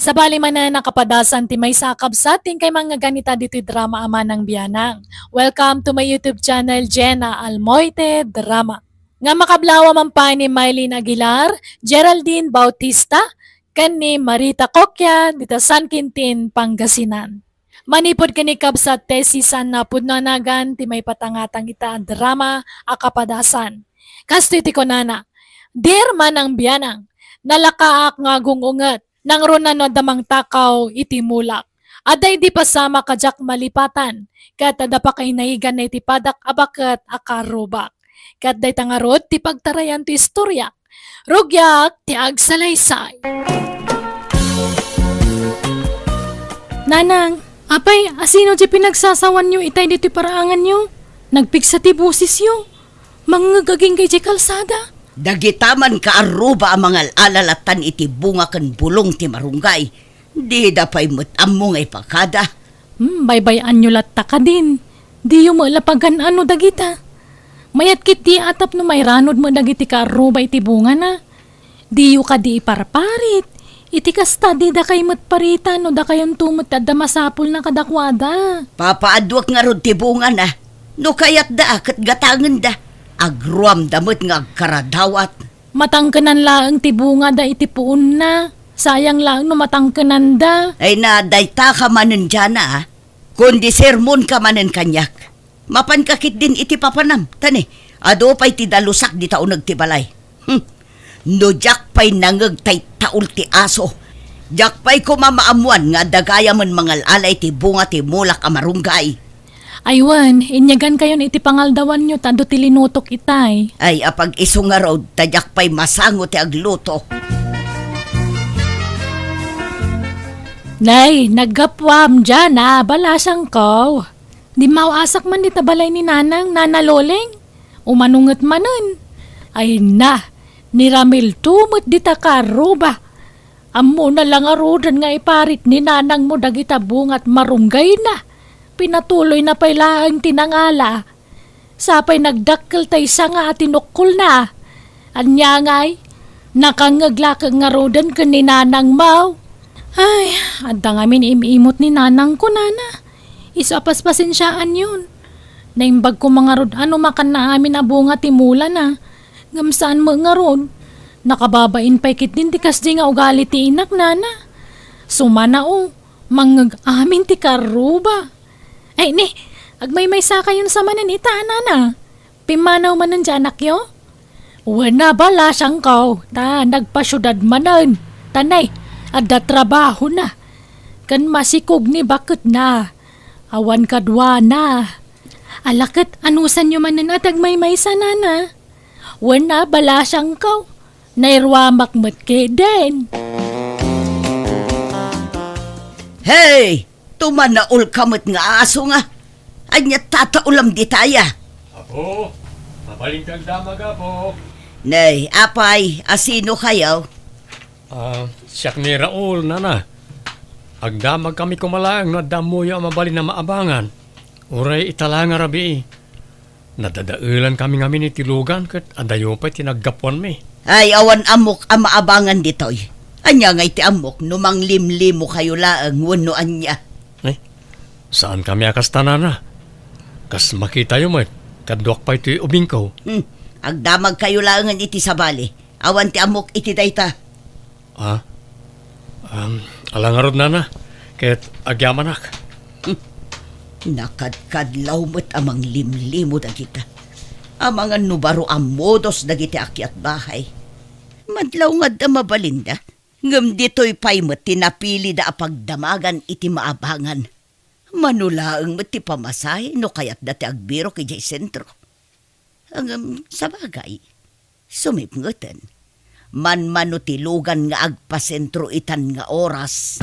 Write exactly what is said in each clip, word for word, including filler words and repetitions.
Sabali manen a kapadasan ti maysa a kabsat ti inkay mangngegganita ditoy drama a Manang Bianang. Welcome to my YouTube channel, Jenna Almoite Drama. Nga makablawa man pay ni Mylene Aguilar, Geraldine Bautista, ken ni Marita Coquia dita San Quintin, Pangasinan. Manipud ken ni kabsat Tessie Sanna pudno a nagan ti maipatangatang ita a drama a kapadasan. Kastoy ti kunana, "Dear Manang Bianang, nalakaak nga agung-unget, nangruna no adda mangtakaw iti mulak. Adda idi pasamak a diak malipatan, ket adda pakainayiganna iti padak a baket a karrubak. Ket dayta ngarud ti pagtarayan ti istoryak. Rugiak ti agsalaysay." Nanang, apay, asino ti pinagsasawanyo itay ditoy paraanganyo? Nagpigsa ti bosesyo. Mangngeg agingga idiay kalsada. Dagita man kaarruba a mangal-ala lattan iti bunga ken bulong ti marunggay. Dida pay met ammo nga ipakada. Hmm, baybay-anyo latta kadin. Diyo met la pagan-ano dagita. Mayat ketdi a tapno mairanod met dagiti kaarruba iti bungana. Diyo kadi iparparit. Iti kasta, didakay met paritan no dakayonto met ti adda masapulna kadakuada. Papaadduek ngarud ti bungana. No kayatda, ket gatangenda. Agruamda met nga agkaradawat. Matangkenan laeng ti bungada iti puonna. Sayang laeng no matangkenanda. Ay na, dayta ka manen, Jana, a. Kundi sermonka manen kaniak. Mapanka ketdin iti papanam. Ta ne, adu pay ti dalusak dita uneg ti balay. Hmm. No diak pay nangeg tay taul ti aso, diak pay koma maammuan nga adda gayamen mangal-ala iti bunga ti mulak a marunggay. Ay wen, inyagankayon iti pangaldawanyo ta adu ti linutok itay. Ay, apag-isu ngarud, ta diak pay masango ti agluto. Nay, naggapuam, Jana, balasangko. Dimmaawasak man dita balay ni Nanang, Nana Loleng. Umano nget manen? Ay na, ni Ramil to met dita kaarruba. Ammona la ngaruden nga iparit ni nanangmo dagita bunga ti marunggayna. Pinatuloyna pay laeng ti nangala. Sapay nagdakkel tay sanga a tinukkolna. Ania ngay? Nakangngeg la ket ngaruden ken ni nanangmo. Ay, adda ngamin im-imot ni nanangko, nana. Isu a paspasensiaanyon. Naimbag koma ngarud a no makanna amin a bunga ti mulana. Ngem saan met ngarud. Nakababain pay ketdin ti kasdi nga ugali ti inak, nana. Sumana, o, mangngeg amin ti karruba. Ay, ni, agmaymaysakayon sa manen ita, nana. Pimmanaw manen ti anakyo? Wen a, balasangko, ta nagpasiudad manen. Ta ne, adda trabahona. Ken masikog ni baketna. Awan kaduana. Ala ket anusanyo manen a ti agmaymaysa, nana? Wen a, balasangko. Nairuamak met ketdin. Hey! Tumanaulka met nga aso nga. Ania tataulam ditaya? Apo, mabalinka agdamag, Apo. Nay, apay, asino kayo? Ah, siak ni Raul, nana. Agdamag kami koma laeng no adda ammoyo a mabalin a maabangan. Uray ita la nga rabii. Nadadaelan kami ngamin iti lugan ket adayo pay ti naggapuanmi. Ay, awan ammok a maabangan ditoy. Ania ngay ti ammok no manglimlimo kayo laeng wenno ania? Ay, saan kami a kasta, nana. Kas makitayo met, kaduak pay toy ubingko. Hmm, agdamag kayo laengen iti sabali. Awan ti ammok iti dayta. Ah? Um, ala ngarud, nana, ket agyamanak. Hmm. Nakadkadlaw met a manglimlimo dagita. Amangan no baro a modos dagiti akyat bahay. Madlaw nga adda mabalinda, ngem ditoy pay met ti napilida a pagdamagan iti maabangan. Mano laeng met ti pamasahe no kayatda ti agbirok idiay sentro. Ngem sabagay, sumipngeten. Manmano ti lugan nga agpasentro itan nga oras.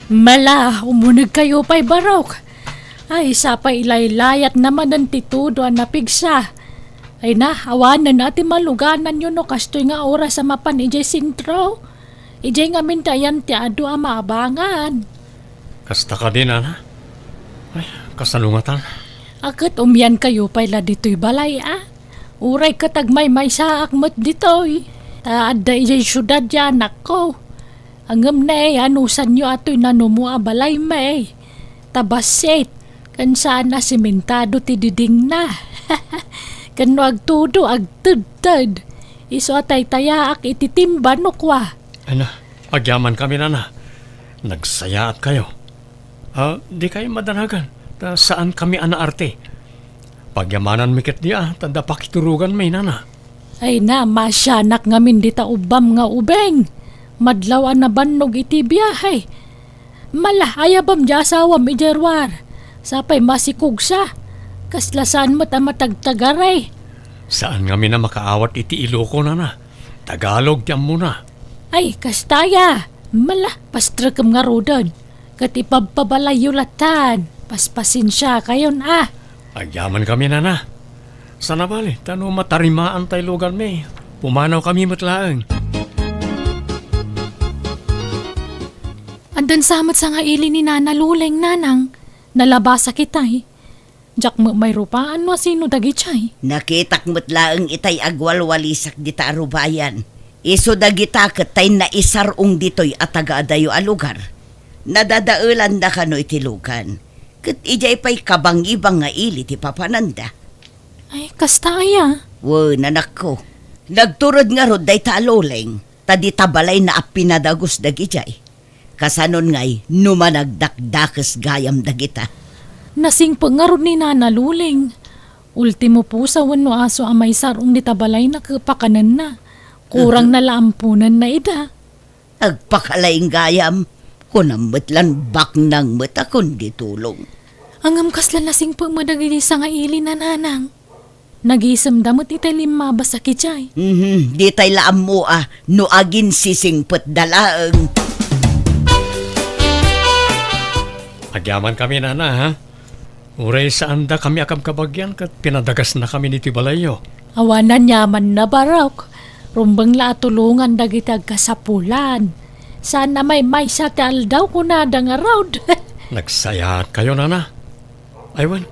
Mala, umunegkayo pay barok. Ay, sapay ilaylayat na manen ti tudo a napigsa. Ay na, awanen a ti malugananyo no kastoy nga oras a mapan idiay sentro. Idiay ngamin ti ayan ti adu a maabangan. Kasta kadi, nana? Ay, kasano ngatan? A ket umiankayo pay la ditoy balay, a? Uray ket agmaymaysaak met ditoy. Ta adda idiay siudad ti anakko. Ngem ne, anusanyo atoy nanumo a balay, may. Ta bassit, ken saan a simentado ti didingna. Ken no agtudo, agtedted. Isu a taytayaak iti timba no kua. Ana, agyaman kami, nana. Nagsayaat kayo. Ah, di kayo madanagan, ta saan kami a naarte. Pagyamananmi ketdi a, ta adda pakituroganmi, nana. Ay na, masianak ngamin dita ubbam nga ubing. Madlaw a nabannog iti biahe. Mala, ayabam di asawam idiay ruar. Sapay masikugsa. Kasla saan met a matagtagari. Saan ngamin a makaawat iti Iloko, nana. Tagalog ti ammona. Ay, kasta aya. Mala, pastrekem ngaruden. Ket ipabpabalayyo latan. Paspasensiakayon a. Agyaman kami, nana. Sana bali, ta no matarimaan tay lugarmi, pumanaw kami met laeng. Addan sa met sangaili ni Nana Luleng, nanang. Nalabasa kitay. Diak met mairupaan no asino dagitoy. Nakitak met laeng itay agwalwalisak dita a rubayan. Isu dagita ket tay naisar-ong ditoy a tagaadayo a lugar. Nadadaelanna kano iti lugan. Ket idiay pay kabangibang nga ili ti papananda. Ay, kasta aya? Wen, anakko. Nagtured ngarud dayta a Luleng, ta dita balayna a pinadagus dagidiay. Kasanon ngay no managdakdakes gayam dagita? Nasingpet ngarud ni Nana Luleng. Ultimo pusa wenno aso a maisar-ong dita balayna ket pakanenna. Kurang na la amponenna ida. Agpakalaing gayam, kunam met lan baknang met a kundi tulong. Ngem kasla nasingpet met dagiti sangaili, nanang. Nagisemda met itay limmabas a kidiay. Mhm, ditay la ammo a no aginsisingpetda laeng. Agyaman kami, nana, ha? Uray saanda kami a kabkabagyan ket pinadagasna kami iti balayyo. Awan aniamanna, Barok. Rumbeng la a tulongan dagiti agkasapulan. Saan a maymaysa ti aldaw, kunada ngarud. Nagsayaat kayo, nana. Ay wen,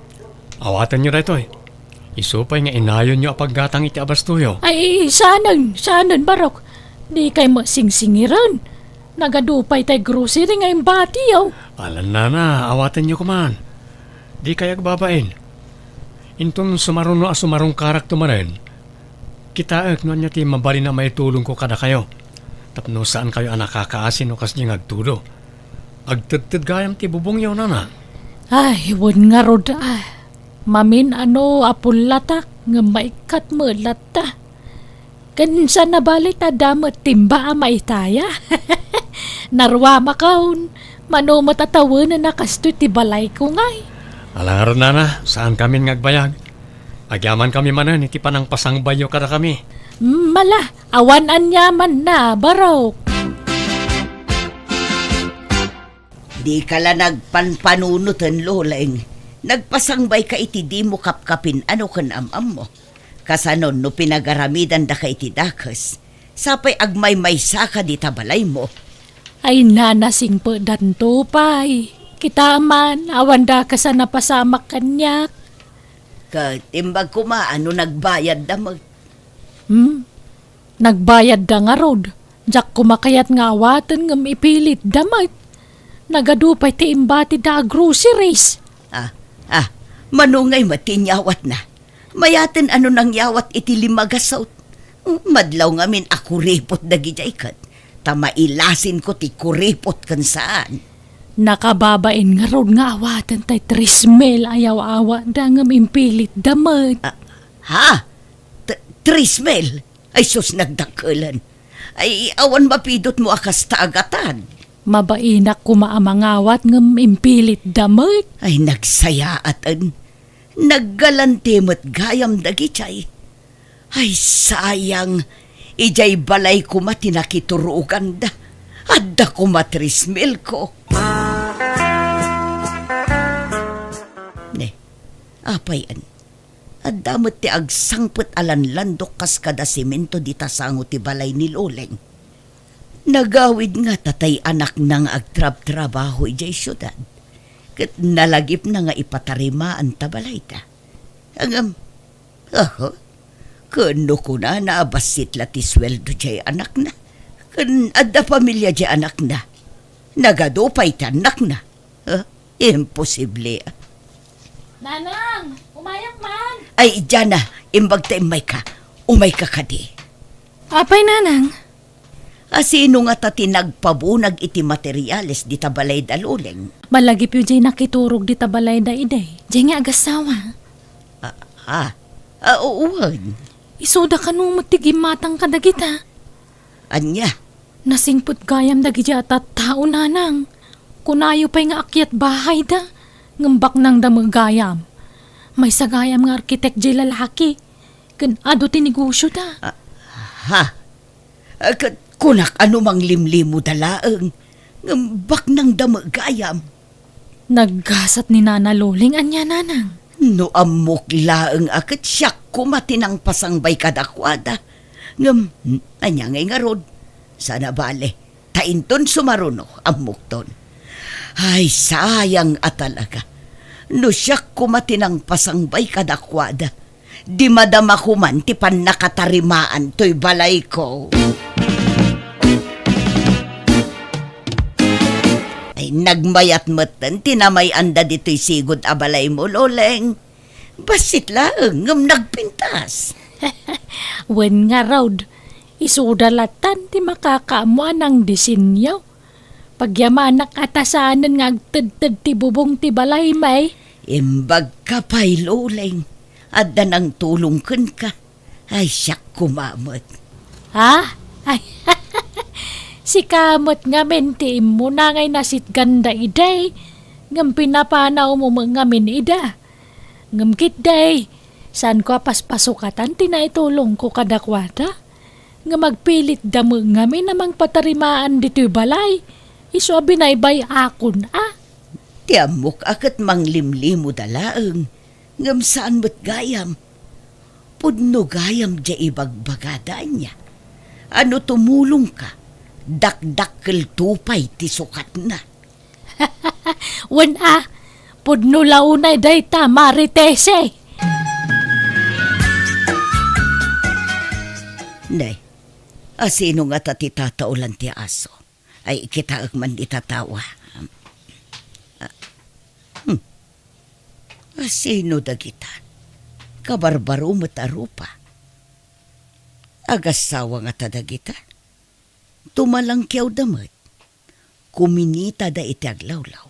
awatenyo daytoy. Isu pay nga inayonyo a paggatang iti abastoyo. Ay, saanen, saanen, Barok. Dikay met singsingiren. Nagadu pay tay grocery nga imbatiyo. Alan, nana, awatenyo koman. Dikay agbabain. Inton sumaruno a sumarungkarakto manen, kitaek no ania ti mabalin a maitulongko kadakayo. Tapno saankayo a nakakaasi no kasdiay nga agtudo. Agtedted gayam ti bubongyo, nana. Ay, wen ngarud, ah. Mamin-ano a pullatak, ngem maikkat met latta. Ken saan a bali ta adda met timba a maitaya. Naruamakon, mano met a tawenen a kastoy ti balayko ngay. Ala ngarud, nana, saan kamin nga agbayag. Agyaman kami manen iti panangpasangbayyo kadakami. Mm, mala, awan aniamanna, Barok. Dika la nagpanpanunoten, Luleng. Nagpasangbayka iti dimo kapkapin-ano ken am-ammo. Kasanon no pinagaramidandaka iti dakes, sapay agmaymaysaka dita balaymo. Ay, nana, singpetdanto pay. Kita man, awan dakes a napasamak kaniak. Ket imbag koma a no nagbayadda met. Hmm? Nagbayadda ngarud. Diak koma kayat nga awaten ngem ipilitda met. Nagadu pay ti imbatida a groceries. Ah, ah, mano ngay met ti inyawatna? Mayaten a no nangyawat iti lima gasut. Madlaw ngamin a kuripot dagidiay ket ta mailasinko ti kuripot ken saan. Nakababain ngarud nga awaten tay tres mil a yaw-awatda ngem impilitda met. Ah, ha? T-, tres mil? Ay sus, nagdakkelen. Ay, awan mapidutmo a kasta a gatad. Mabainak koma a mangawat ngem impilitda met. Ay, nagsayaaten. Naggalanti met gayam dagidiay. Ay, sayang. Idiay balay koma ti nakituroganda. Adda koma tres mil ko. Ne, apay en. Adda met ti agsangpet a lanlandok kas kada semento dita sango ti balay ni Loleng. Nagawid ngata tay anakna nga agtrabtrabaho idiay siudad, ket nalagipna nga ipatarimaan ta balayda. Ngem, aha, Ken no kunana a bassit la ti sueldo diay anakna, ken adda pamilia diay anakna, nagadu pay ti annakna. Huh? Imposible. Nanang, umayak man. Ay, Jana, imbag ta immayka. Umayka kadi. Apay, Nanang? A sino ngata ti nagpabunag iti materiales dita balayda, Loleng? Malagipyo diay nakiturog dita balayda idi, diay nga agassawa. Ah, ah, ah, wen. Isuda kano met ti gimmatang kadagita. Ania? Nasingpet gayam dagiti a tattao, Nanang. Kunayo pay nga akyat bahayda, ngem baknangda met gayam. Maysa gayam nga arkitek diay lalaki, ken adu ti negosioda. Ah, ha? Ah, ket kunak a no manglimlimoda laeng, ngem baknangda met gayam. Naggasat ni Nana Loleng ania, Nanang? No ammok laeng a ket siak koma ti nangpasangbay kadakuada. Ngem, ania ngay ngarud? Saan a bale, ta inton sumaruno, ammokton. Ay, sayang a talaga. No siak koma ti nangpasangbay kadakuada, di madamako man ti pannakatarimaan toy balayko. Ay, nagmayat metten ti namay-anda ditoy sigud a balaymo, Loleng. Bassit laeng ngem nagpintas. Wen ngarud, isuda latan ti makakaammo a nangdisenyo. Pagyamanak a ta saanen nga agtedted ti bubong ti balay, may. Imbagka pay, Loleng. Adda nangtulong kenka. Ay, siak koma met. Ha? Ay, sika met ngamin ti immuna ngay nasitganda idi, ngem pinapanawmo met ngamin ida. Ngem ketdi, saanko a paspasukatan ti naitulongko kadakuada. Ngem agpilitda met ngamin a mangpatarimaan ditoy balay, isu a binaybay-akon a. Ti ammok a ket manglimlimoda laeng, ngem saan met gayam. Pudno gayam diay ibagbagada ania. A no tumulongka, dakdakkelto pay ti sukatna. Wen a, pudno la unay dayta, Maritese. Nay, a sino ngata ti tataolan ti aso? Ay, kitaek man dita tawa. Ah, hmm. A sino dagita? Kabarbaro met a rupa. Agassawa ngata dagita? Tumalangkiawda met. Kuminitada iti aglawlaw.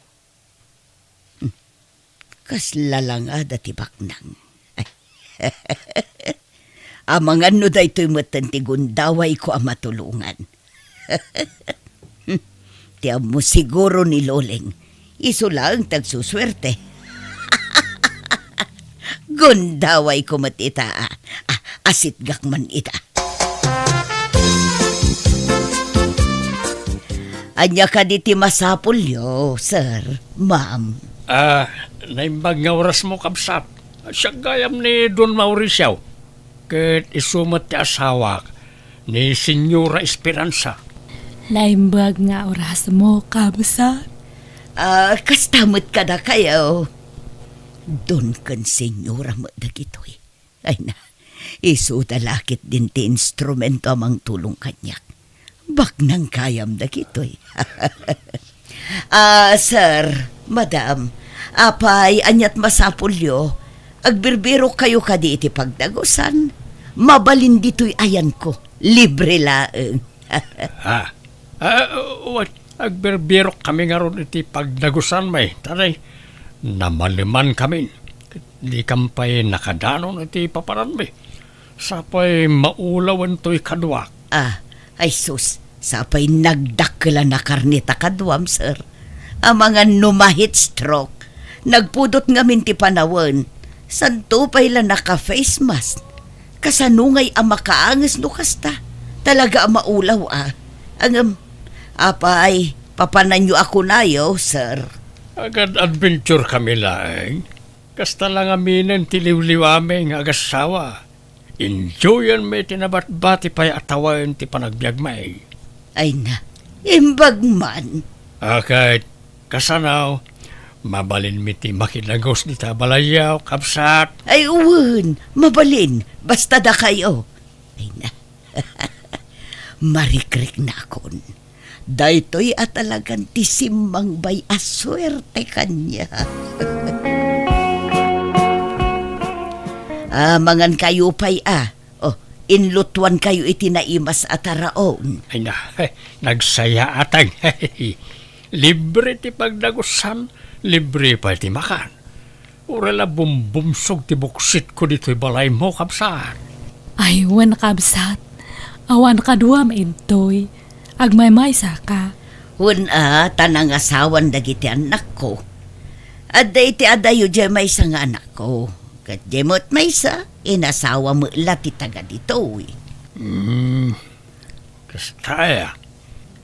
Hmm. Kasla langada ti baknang. Amangan no daytoy metten ti gundawayko a matulongan. Ti ammo siguro ni Loleng, isu laeng ti agsusuerte. Gundawayko met ita, a, a, asitgak man ita. Ania kadi ti masapulyo, sir, ma'am? Ah, naimbag nga orasmo, kabsat. Siak gayam ni Don Mauricio, ket isu met ti asawak, ni Señora Esperanza. Naimbag nga orasmo, kabsat. Ah, kasta met kadakayo. Don ken Señora met dagitoy. Ay na, isuda la ketdin ti instrumento a mangtulong kaniak. Baknang gayam dagitoy. Ah, sir, madam, apay, aniat masapulyo? Agbirbirokkayo kadi iti pagdagusan? Mabalin ditoy ayanko. Libre laeng. Ah, ah, wen, agbirbirok kami ngarud iti pagdagusan, may. Taray, namaleman kami. Dikam pay nakadanon iti paparanmi. Sapay maulawen toy kaduak. Ah, ay sus, sapay nagdakkel a nakarnita kaduam, sir. Amangan no ma-heat stroke. Nagpudot ngamin ti panawen. Santo pay la naka-face mask. Kasano ngay a makaanges no kasta? Talaga a maulaw a. Ngem, apay, papananyo a kunayo, sir. Agad-adventure kami laeng. Kasta la ngaminen ti liwliwami nga agassawa. Enjoyanmi ti nabatbati pay a tawen ti panagbiagmi. Ay na, imbag man. A ket, kasano, Mabalinmi ti makidagus dita balayyo, kabsat. Ay, wen, mabalin. Basta dakayo. Ay na. Marikriknakon. Daytoy a talagan ti simmangbay a suerte kaniak. Ah, mangankayo pay, ah. Oh, inlutuankayo iti naimas a taraon. Ay na, nagsayaatag. Libre ti pagdagusan, libre pay ti makan. Uray la bumbumsog ti buksitko ditoy balaymo, kabsat. Ay, wen, kabsat. Awan kaduam intoy. Agmaymaysaka. Wen a, ta nangasawan dagiti annakko. Adda iti adayo diay maysa nga anakko. Ket diay met maysa, inasawa met la ti taga ditoy. Hmm. Kasta aya?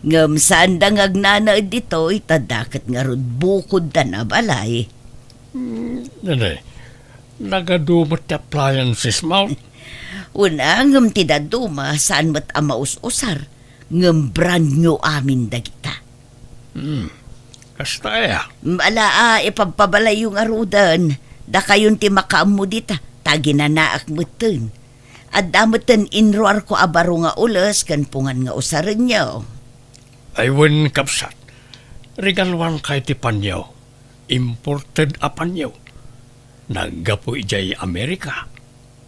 Ngem saanda nga agnanaed ditoy, ta dakket ngarud bukoddan a balay. Hmm, nene, nagadu met ti appliances mo? Wen a, ngem ti dadduma, saan met a maus-usar, ngem brand new amin dagita. Hmm, kasta aya? Ala a, ipabpabalayyo ngaruden, dakayon ti makaammo dita, ta aginanaak metten. Adda metten inruarko a baro nga ules ken pungan nga usarenyo. Ay wen, kabsat, regaluankayo ti panyo. Imported a panyo. Naggapu idiay Amerika.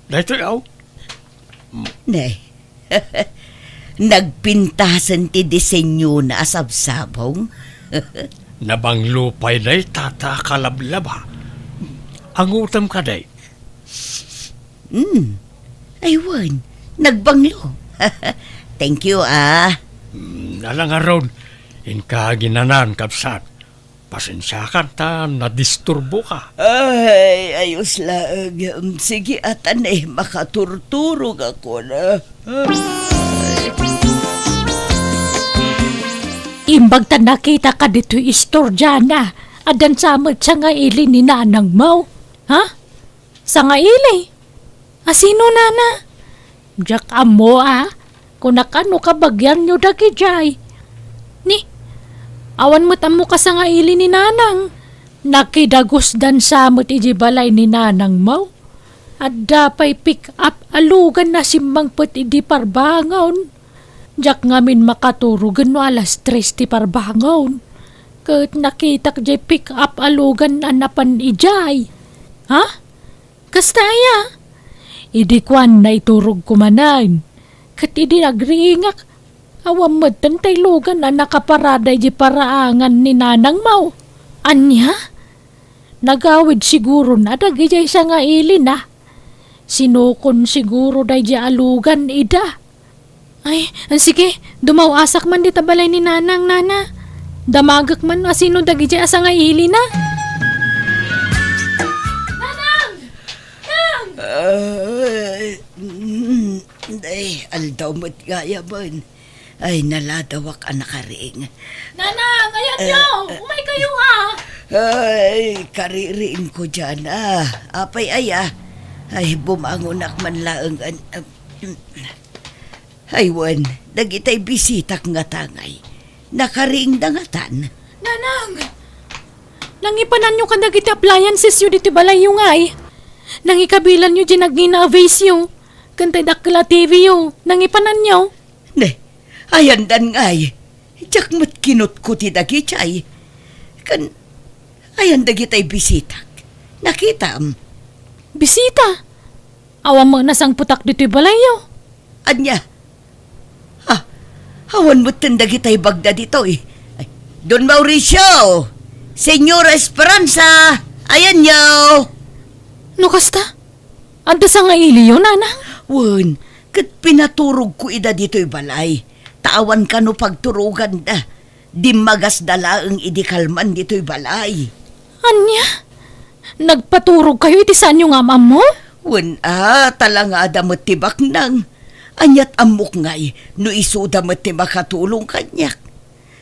Daytoy, aw. Ne. Nagpintasen ti disenyona a sabsabong. Nabanglo pay dayta ta kalablaba. Angutem kadi? Hmm. Ay, wen. Nagbanglo. Thank you, ah. Hmm, ala ngarud, inka aginanan, kabsat. Pasensiakan ta nadisturboka. Ay, ayos laeng. Sige, a ta ne, makaturturogakon. Imbag ta nakitaka ditoy istorya na, addan sa met sangaili ni nanangmo. Ha? Sangaili? Asino, nana? Diak ammo, a. Kunak, no kabagianyo dagidiay. Ni, awan met ammo kasangaili ni nanang. Nakidagusdan sa met iti balay ni nanangmo. Adda pay pick-up a lugan a simmangpet idi parbangon. Diak ngamin makaturogen no alas tres ti parbangon. Ket nakitak diay pick-up a lugan a napan idiay. Ha? Kasta aya? Idi kuan, naiturogko manen. Ket idi agriingak, awan metten tay lugan a nakaparada iti paraangan ni nanangmo. Ania? Nagawid siguron a dagidiay sangailina. Sinukon siguro daydiay a lugan ida. Ay, sige, dumaw-asak man dita balay ni Nanang, Nana. Damagek man no asino dagidiay a sangailina. Nanang! Nang! Ay, mm, ay, aldaw met gayamen. Ay, naladawak a nakaring. Nanang, ayanyo! Eh, eh. Umaykayo, ha? Ay, kaririingko diay, a. Apay aya? Ay, bumangonak man laeng, an-, am-, ay, wen, dagitay bisitak ngata ngay. Nakariingda ngatan. Nanang! Nangipananyo kadagiti appliancesyo ditoy balayyo ngay. Nangikabilanyo diay nagngina a vase yo. Ken tay dakkel a T V yo. Nangipananyo. Ne, ayandan ngay. Diak met kinutkuti dagidiay. Ken, ayan dagitay bisitak. Nakitam? Bisita? Awan met nasangpetak ditoy balayyo. Ania? Ah, awan metten dagitay bagda ditoy. Ay, Don Mauricio! Señora Esperanza! Ayanyo! No kasta? Adda sangailiyo, Nanang? Wen, ket pinaturogko ida ditoy balay. Ta awan kano pagturoganda. Dimmagasda laeng idi kalman ditoy balay. Ania? Nagpaturogkayo iti saanyo nga am-ammo? Wen a, talangada met ti baknang. Aniat ammok ngay no isuda met ti makatulong kaniak.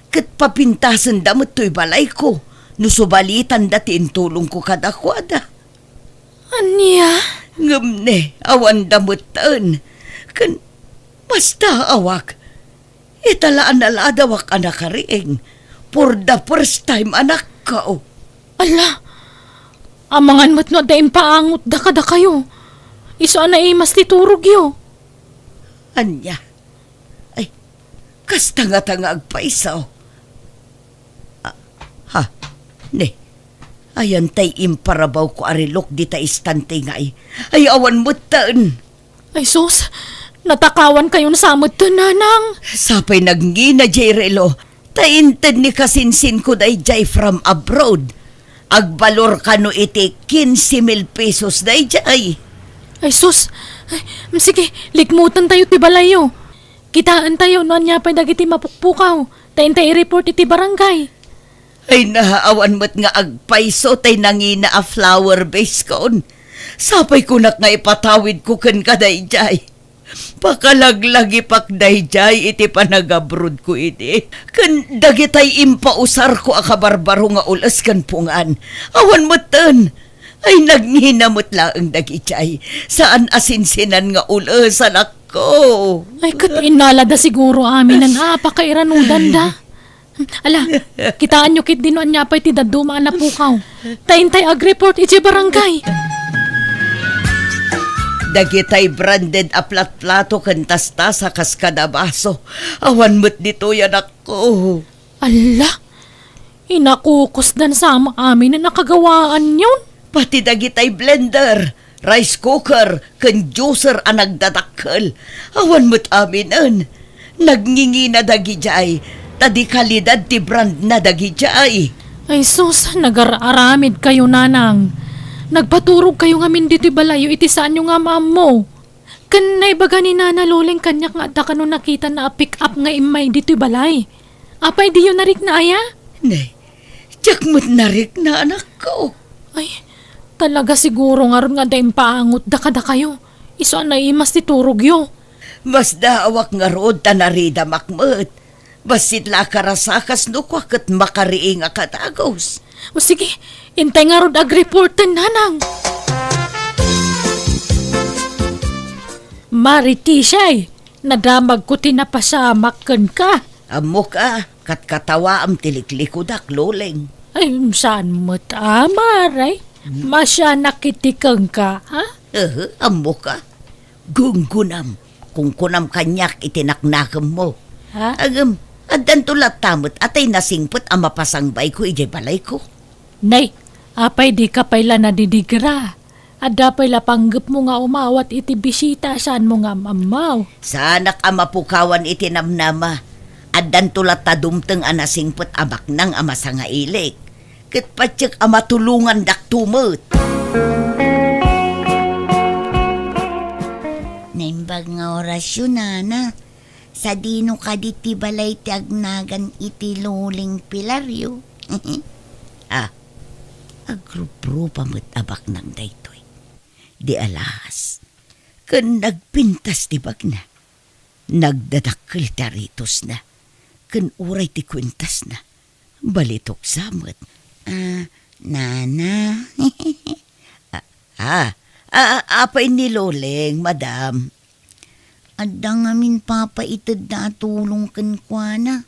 Ket papintasenda met toy balayko no subalitanda ti intulongko kadakuada. Ania? Ngem ne, awanda metten. Ken mastaawak. Ita la a naladawak a nakariing. For the first time a nakkaw. Ala! Amangan met no adda impaangotda kadakayo. Isu a naimas ti turogyo. Ania? Ay, kasta ngata nga agpayso. Ah, ha? Ne, ayan tay imparabawko a relok dita istante ngay. Ay, awan metten. Ay sus, natakawan kayon sa met, Nanang. Sapay nagngina jay relo, ta inted ni kasinsinko dayjay from abroad. Agbalor kano iti quince mil pesos dayjay. Ay sus, ay, sige, likmuten tayo ti balayyo. Kitaen tayo no ania pay dagiti mapukpukaw, ta intay i-report iti barangay. Ay, naawan met nga agpayso tay nangina a flower vase kon. Sapay kunak nga ipatawidko kenka dayjay. Pakalaglagipak dayjay iti panagabrodko idi, ken dagitay impausarko a kabarbaro nga ules ken pungan. Awan metten. Ay, nagngina met laeng dagijay. Saan a sinsinan nga ules, anakko. Ay, ket innalada siguro aminen a pakairanudan da. Ala, kitaenyo ketdi no ania pay ti dadduma a napukaw. Ta intay agreport iti barangay. Dagitay branded a platplato ken tastasa kas kada baso. Awan met ditoy, anakko. Ala, inakukusdan sa aminen a kagawaanyon. Pati dagitay blender, rice cooker, ken juicer a nagdadakkel. Awan met aminen. Nagngingina dagijay, ta di kalidad ti brandna dagijay. Ay sus, nagar-aramid kayo, Nanang. Nagpaturog kayo ngamin ditoy balayyo iti saanyo nga am-ammo. Ken naibaga ni Nana Loleng kaniak nga adda kano nakitana a pick-up nga immay ditoy balay. Apay diyo narikna aya? Nay, diak met narikna, anakko. Ay, talaga siguro ngarud nga adda impaangotda kadakayo. Isu a naimas ti turogyo. Masdaawak ngarud ta naridamak met. Bassit la a karasa kas no kua ket makariingak a dagus. O sige, intay ngarud agreporten, Nanang. Maritisay, nadamagko ti napasamak kenka. Ammok a, katkatawaam ti liklikudak, Loleng. Ay, saan met a, Mare? Hmm? Masianak iti kenka, ha? Ehe, ammok a. Gunggunam, kunkunam kaniak iti naknakemmo. Ha? Ngem, addanto latta met a tay nasingpet a mapasangbayko idiay balayko. Nay, apay dika pay la nadidigra? Adda pay la panggepmo nga umawat iti bisita a saanmo nga am-ammaw. Saanak a mapukawan iti namnama. Addanto latta dumteng a nasingpet a baknang a masangailik. Ket patiek a matulongandakto met. Naimbag nga orasyo, Nana. Sadino kadi ti balay ti agnagan iti Loleng Pilario? Ah, agruprupa met a baknang daytoy. Di alas. Ken nagpintas ti bagna. Nagdadakkel ti aritosna. Ken uray ti kuentasna. Balitok sa met. Ah, Nana. Ah, ah, ah, apay ni Loleng, madam? Adda ngamin papaitedda a tulong kenkuana.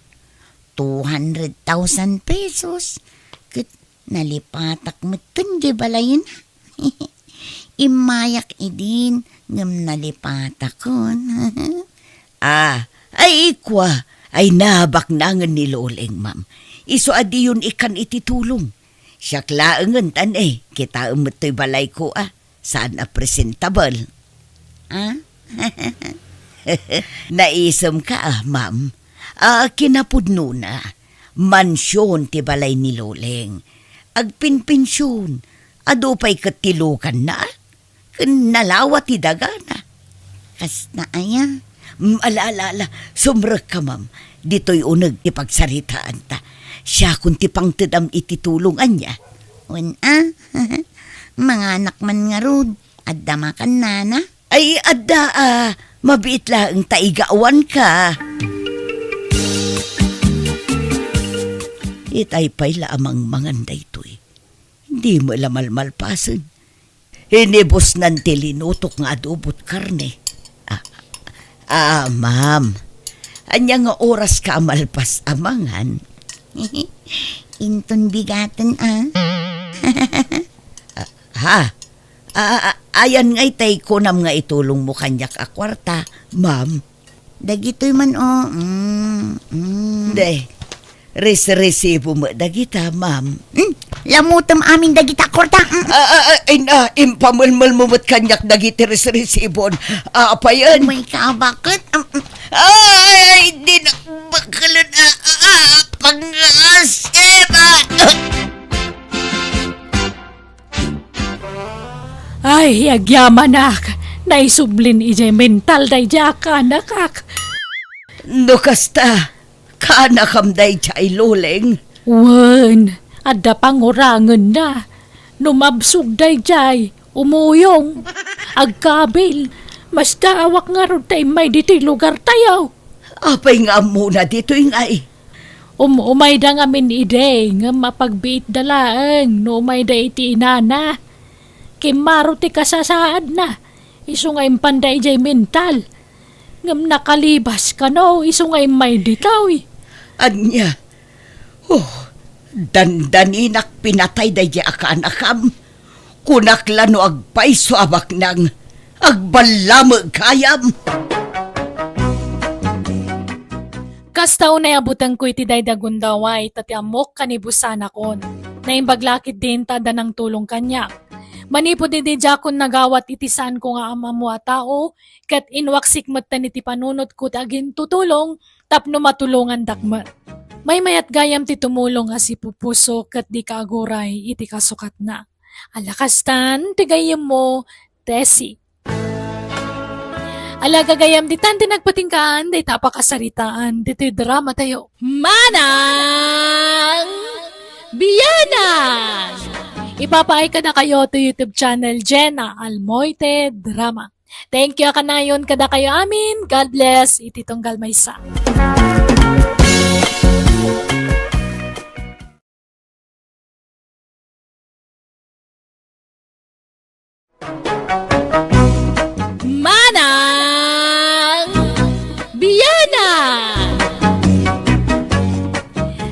Two hundred thousand pesos. Ket nalipatak metten diay balayna. Immayak idin, ngem nalipatakon. Ah, ay kua, ay nabaknangen ni Loleng, ma'am. Isu a diyon ikkan iti tulong. Siak laengen tan, eh, kitaem met toy balayko, ah. Saan a presentable. Ah? Naisemka, ah, ma'am. Ah, kinapudnona, mansion ti balay ni Loleng. Agpinpension, adu pay ket ti luganna, ah. Ken nalawa ti dagana. Kasta aya? Mm, ala, ala, ala. Sumrekka, ma'am. Ditoy uneg ti pagsaritaanta. Siakon ti pangtedam iti tulong ania. Wen a? Manganak man ngarud. Adda makan, Nana? Ay, adda a. Mabiit laeng ta igawanka. Itay pay la a mangmangan daytoy. Di met la malmalpasen. Inibusnan ti linutok nga adobot karne. Ah, ah, ma'am. Ania nga oraska a malpas a mangan? Inton bigaten, a. Ah, ha? Ah, ah, ayan ngay tay kunam nga itulongmo kaniak a kuarta, ma'am. Dagitoy man, o. Mm, mm. De, res-resibo met dagita, ma'am. Hmm? Lamutem amin dagita kuarta. Mm. Ah, ah, ah, ay na, impamelmelmo met kaniak dagiti res-resibon. Ah, apayen? May kabaket? Mm, mm. Ay, di na bakelen, ah, ah, ah, pangasip, ah. Ay, agyamanak, naisublin idiay mental daydiay a kaanakak. No kasta, kaanakam daydiay, Loleng? Wen, adda pangurangenna. No mabsog daydiay, umuyong, agkabil, masdaawak ngarud ta immay ditoy lugartayo. Apay nga ammona ditoy ngay? Um-, umayda ngamin idi, ngem apagbiitda laeng no umayda iti inana. Kimmaro ti kasasaadna, isu nga impanda idiay mental. Ngem nakalibas kano, isu nga immay ditoy. Ania? Oh, dandaninak pinatay daydiay a kaanakam. Kunak la no agpayso a baknang, agballameg gayam. Kasta unay a butengko iti daydi a gundaway, ta ti ammok kanibusanakon. Naimbag la ketdin ta adda nangtulong kaniak. Manipud idi diakon nagawat iti saanko nga am-ammo a tao, ket inwaksik metten iti panunotko ti agintutulong tapno matulongandak met. Maymayat gayam ti tumulong a sipupuso ket dika aguray iti kasukatna. Ala kastan ti gayyemmo, Tessie. Ala gagayam, ditan ti nagpatinggaan dayta a pakasaritaan ditoy drama tayo. Manang Bianang! Ipapaay kadakayo to YouTube channel Jenna Almoite Drama. Thank you a kanayon kadakayo amin. God bless iti tunggal maysa. Manang Bianang!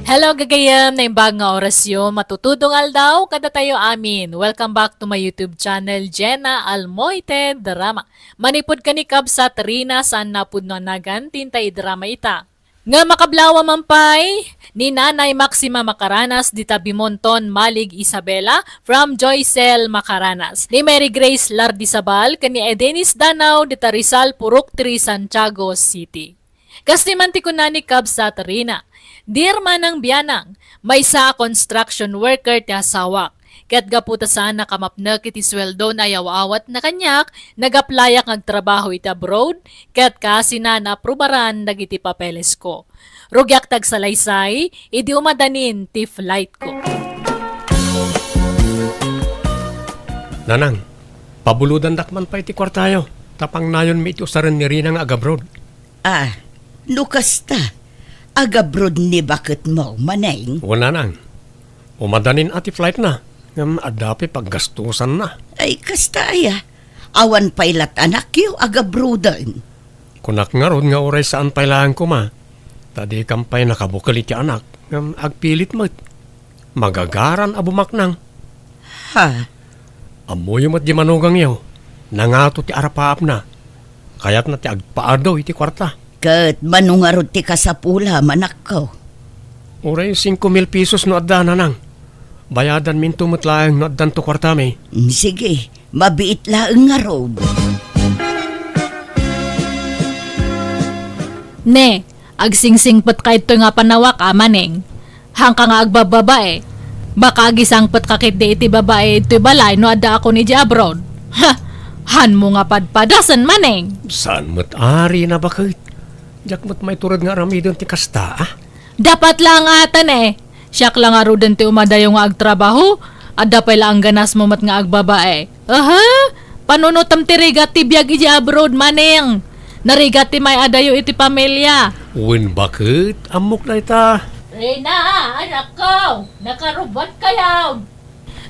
Hello, gagayem! Naimbag nga orasyo, matutudong aldaw kadatayo amin. Welcome back to my YouTube channel, Jenna Almoite Drama. Manipud ken ni Kabsat Rina, saan napudno a nagan ti intay idrama ita. Nga makablawa man pay, ni Nanay Maxima Macaranas dita Bimonton, Malig, Isabela, from Joycel Macaranas. Ni Mary Grace Lardizabal ken ni Edenis Danao dita Rizal, Purok three, Santiago City. Kas ni man ti kuna ni Kabsat Rina, Dear Manang Bianang, maysa a construction worker ti asawak. Ket gapu ta saannak a mapnek iti sueldo nga ayaw-awatna kaniak, nag-applyak nga agtrabaho iti abroad, ket kaasina naaprubaran dagiti papelesko. Rugiak ti agsalaysay, idi umadanin ti flightko. Nanang, pabulodandak man pay ti kuartayo, ta pangnayonmi iti usaren ni Rina nga agabroad. Ah, no kasta, agabroad ni baketmo, Maneng? Wen, Nanang. Umadanin a ti flightna, ngem adda pay paggastusanna. Ay, kasta aya. Awan pay la't anakyo agabroaden. Kunak ngarud nga uray saan pay laeng koma, ta dikam pay nakabukel iti anak, ngem agpilit met. Magagaran a bumaknang. Ha? Ammoyo met di manugangyo, nangato ti arapaapna. Kayatna ti agpaadu iti kuarta. Ket mano ngarud ti kasapulam, anakko? Uray singko mil pesos no adda, Nanang. Bayadanminto met laeng no addanto kuartami. Mm, sige, mabiit laeng ngarud. Ne, agsingsingpetka idtoy nga panawak, a Maneng. Haanka nga agbabbabae. Baka agisangpetka ketdi iti babae idtoy balay no addaakon idiay abroad. Ha! Hanmo nga padpadasen, Maneng. Saan met a, Rina, baket? Diak met maitured nga aramiden ti kasta, a? Dapat la nga atan, e. Siak la ngaruden ti umadayo nga agtrabaho. Adda pay laeng ganasmo met nga agbabae. Aha! Panunotem ti rigat ti biag idiay abroad, Maneng. Narigat ti may-adayo iti pamilia. Wen, baket, ammok dayta. Rina, anakko, nakarubat kayo.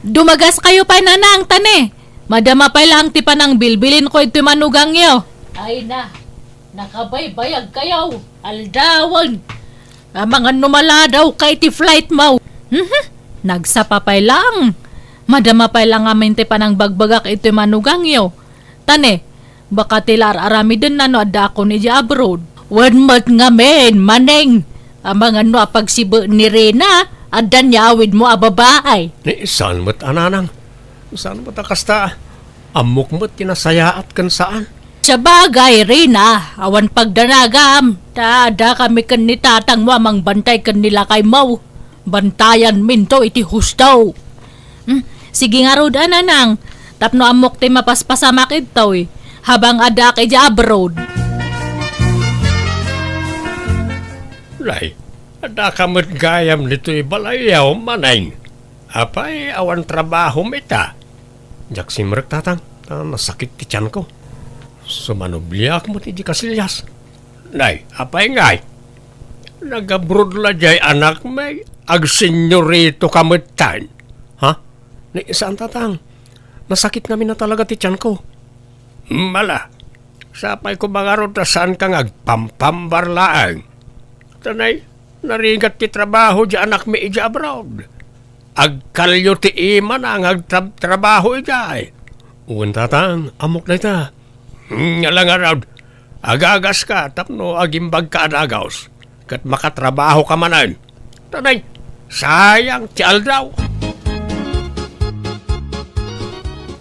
Dumagas kayo pay, Nanang, ta ne. Madama pay laeng ti panangbilbilinko idtoy manugangyo. Ay na, nakabaybayag kayo. Aldawen. Amangan no maladaw ka iti flight mo. Mhm. Nagsapa pay lang. Madama pay lang ngamin ti panangbagbagak iti manugangyo. Ta ne, baka ti la ar-aramidenna no addaakon idiay abroad. Wen met ngamin, Maneng. Amangan no apagsibe ni Rina, adda ni awidmo a babae. Ni saan met a nanang? Saan met a kasta? Ammok met ti nasayaat ken saan. Sabagay, Rina, awan pagdanagam. Ta adda kami ken ni tatangmo a mangbantay ken ni lakaymo. Bantayanminto iti husto. Hmm, sige ngarud a nanang, tapno ammok ti mapaspasamak idtoy, habang addaak idiay abroad. Nay, addaka met gayam ditoy balayyo, Maneng. Apay, awan trabahom ita? Diak simrek, Tatang, ta nasakit ti tianko. Sumanubliak met iti kasilias. Nay, apay ngay? Nag-abroad la diay anakmi, agsenyorito ka metten. Ha? Ni, saan, Tatang? Nasakit ngamin a talaga ti tianko. Mala, sapay ko ba ngarud ta saanka nga agpampambar laeng? Ta nay, narigat ti trabaho diay anakmi idiay abroad. Agkalyo ti imana nga agtrab-, trabaho idiay. Wen, Tatang, ammok dayta. Hmm, ala ngarud, agagaska tapno agimbagka a dagus, ket makatrabahoka manen. Ta nay, sayang ti aldaw.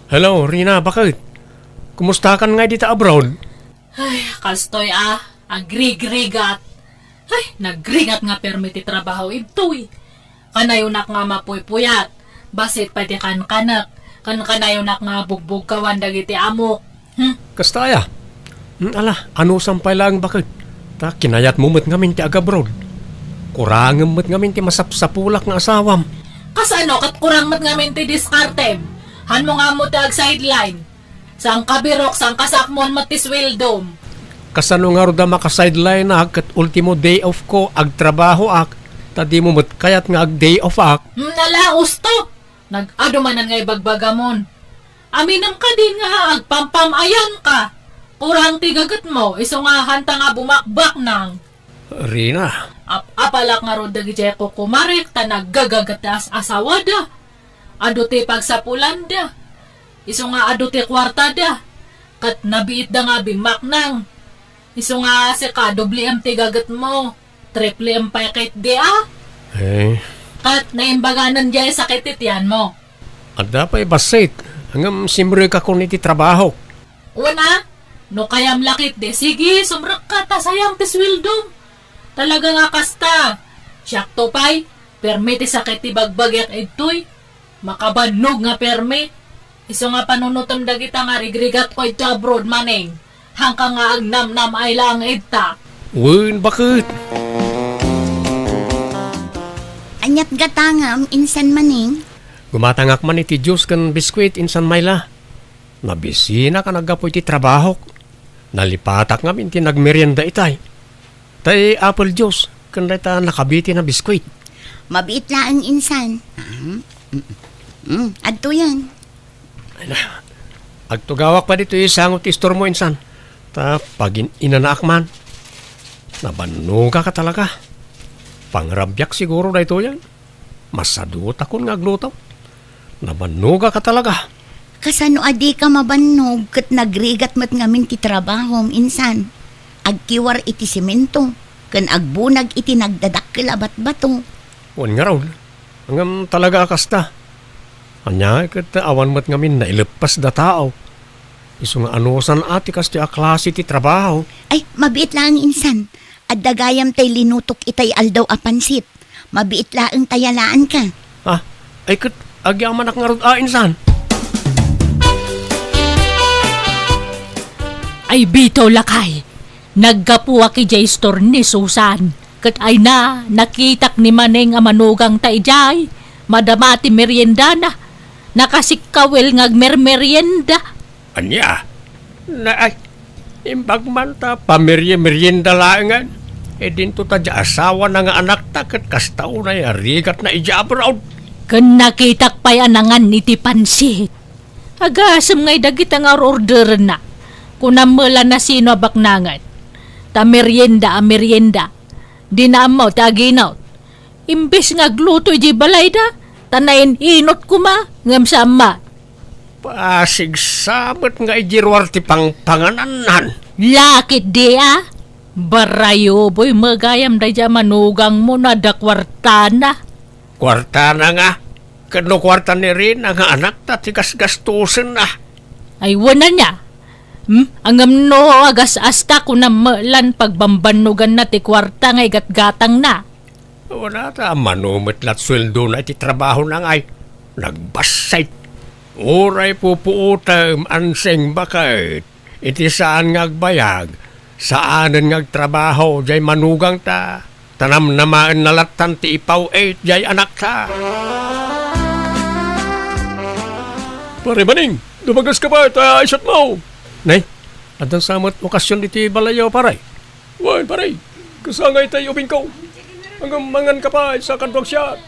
Hello, Rina, baket? Kumustakan ngay dita abroad? Ay, kastoy a, agrigrigat. Ay, nagrigat nga permi ti trabaho idtoy. Kanayonak nga mapuypuyat, bassit pay ti kankanek, ken kanayonak nga bugbugkawan dagiti amok. Hmm? Kasta aya? Hmm, ala, anusam pay laeng baket. Ta kinayatmo met ngamin ti agabroad. Kurangem met ngamin ti masapsapulak nga asawam. Kasano ket kurang met ngamin ti diskartem? Hanmo nga ammo ti ag-sideline. Saan ka birok, saan ka sakmon met ti sweldom? Kasano ngarud a maka-sideline-ak ket ultimo day off ko, agtrabahoak, ta dimo met kayat nga ag-day off-ak? Hmm, nala, usto! Nag-adu manen nga ibagbagamon. Aminem kadin nga agpampam-ayanka. Kurang ti gagetmo, isu nga hanta nga bumakbaknang. Rina. Ap-apalak ngarud dagidiay kukumarek ta naggagaget ti as-asawada. Adu ti pagsapulanda. Isu nga adu ti kuartada. Ket nabiitda nga bimmaknang. Isu nga sika, doble M ti gagetmo. Triple M pay ketdi a. Eh. Ket naimbaganen diay sakit ti tianmo. Adda pay bassit. Ngem simrekakon iti trabahok. Wen a, no kayam la ketdi, sige, sumrekka ta sayang ti sweldom. Talaga nga kasta. Siakto pay, permi ti sakit ti bagbagiak idtoy. Makabannog nga permi. Isu nga panunotem dagita nga rigrigatko idto abroad, Maneng. Hangka nga agnamnam-ay laeng idta. Wen, baket? Aniat gatangam, insan, Maneng? Gumatangak man iti juice ken biskuit, insan Myla. Nabisinak a naggapu iti trabahok. Nalipatak ngamin ti nagmerienda itay. Tay apple juice, ken dayta nakabiti a biskuit. Mabiit laeng, insan. Ah, mm, mm, adtoyen. Ay na, agtugawak pay ditoy sango ti istormo, insan. Ta pagin-inanaak man. Nabannogak a talaga. Pangrabiak siguro daytoyen. Masadutakon nga agluto. Nabannogak a talaga. Kasano a dika mabannog ket nagrigat met ngamin ti trabahom, insan? Agkiwar iti semento ken agbunag iti nagdadakkel a batbato. Wen ngarud, ngem talaga a kasta. Ania ket awan met ngamin naileppasda tao. Isu nga anusan a ti kastoy a klase ti trabaho. Ay, mabiit laeng, insan. Adda gayam tay linutok itay aldaw a pansit. Mabiit laeng ta yalaanka. Ah, ay ket agyamanak ngarud a, insan. Ay bitaw, lakay, naggapuak idiay istor ni Susan. Ket ay na, nakitak ni Maneng a manugangta idiay. Madama ti meriendana. Nakasikkawel nga agmermerienda. Ania? Na, ay, imbag man ta pamerye-merienda laengen. E dinto ta di asawana nga anakta ket kasta unay a rigatna idiay abroad. Ken nakitak pay a nangan iti pansit. Agasem ngay dagita nga or-orderenna. Kunam met la no sino a baknangen. Ta merienda a merienda. Dina ammo ti aginot. Imbes nga agluto idiay balayda, ta nain-inot koma, ngem saan met. Pasigsa met nga idi ruar ti pangpanganannan. Lakit di a. Barayo, boy, magayam daydiay a manugangmo no adda kuartana. Kuartana nga? Ket no kuarta ni Rina nga anakta ti gasgastosenna. Ay, wen ania. Hmm? Ngem no agas-asta, kunam met lan pagbambannoganna ti kuarta nga igatgatangna. Wen a ta, mano met lat sueldona iti trabahona ngay. Nagbassit. Uray pupuotem, Ansing, baket. Iti saan nga agbayag, saanen nga agtrabaho jay manugangta, ta namnamaenna lattan ti ipaw-it jay anakta. Pare Maning, dumagas ka pay ta isatmo. Nay, addan sa met okasion iti balayyo, pare. Wen, pare, kasangay tay ubingko. Ngem mangan ka pay sa kaduak siat.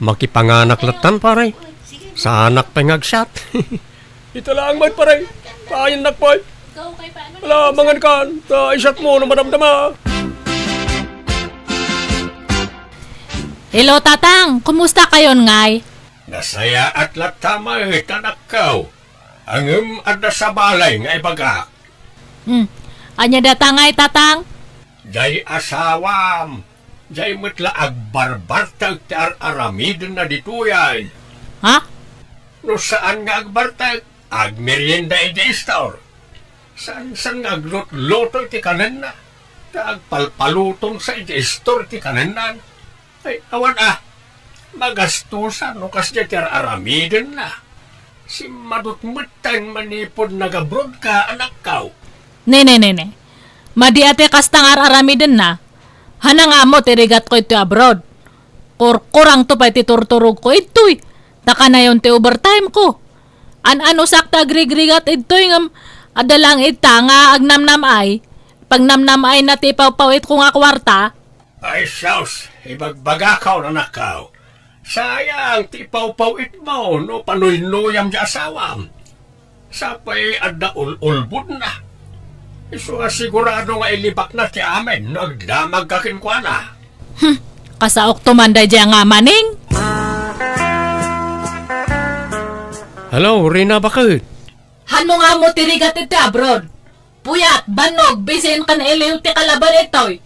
Makipanganak lattan, pare. Saanak pay nga agsiat. Ita laeng met, pare. Paayannakon pay. Ala, mangankan, ta isatmo no madamdama. Hello, Tatang. Kumusta kayon ngay? Nasayaat latta met, anakko. Ngem adda sa balay nga ibagak. Hmm. Ania dayta ngay, Tatang? Jay asawam. Jay met la agbarbartek ti ar-aramidenna ditoyen. Ha? No saan nga agbartek, agmerienda idiay istor. Saan, saan nga aglutluto iti kanenna, ta agpalpalutonsa idiay istor iti kanenna. Ay, awan a, magastosan no kasdiay ti ar-aramidenna. Simmadut metten manipud nagabrodka, anakko. Ne, ne, ne, ne. Madi a ti kasta nga ar-aramidenna. Hanna nga ammo ti rigatko iti abroad. Kurkurangto pay ti turturogko idtoy. Ta kanayon ti overtime ko. An-anusak ta agrigrigat idtoy ngem adda laeng ita nga agnamnam-ay. Pagnamnam-ayna ti ipawpaw-itko nga kuarta. Ay sus, ibagbagakon, anakko. Sayang ti ipawpaw-itmo no panuynuyam ti asawam. Sapay adda ul-ulbodna. Isu a sigurado nga ilibakna ti amin no agdamagka kenkuana. Hmm, kasaokto man daydiay nga Maning. Hello, Rina, baket? Hanno nga ammo ti rigat iti abroad? Puyat, bannog, bisin ken iliw ti kalaban itoy.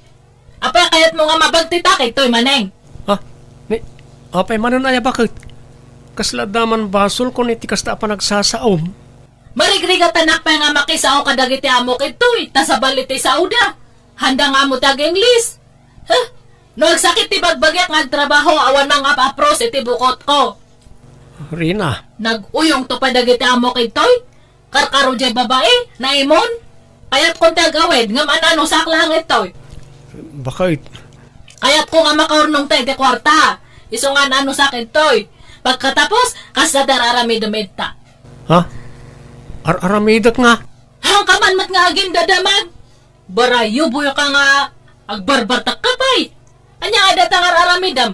Apay kayatmo nga mabagtitak itoy, Maning? Ah, ni, apay manen aya, baket? Kasla adda man basolkon iti kasta a panagsasaom. Marigrigatanak pay nga makisao kadagiti amok itoy, ta sabali ti saoda. Handa nga ammo ti ag-Ingles. Huh? No agsakit ti bagbagiak nga agtrabaho, awan mangap-apros iti bukotko. Rina. Nag-uyongto pay dagiti amok itoy? Karkaro jay babai, naimon. Kayatkon ti agawid, ngem an-anusak laeng itoy. Baket? Kayatko nga makaurnongta iti kuarta. Isu nga an-anusak itoy. Pagkatapos, kasta ti ar-aramidem ita. Ha? Ar-aramidek nga? Hanka man met nga agindadamag. Barayo, boy, ka nga agbarbartak ka pay. Ania nga dayta nga ar-aramidem?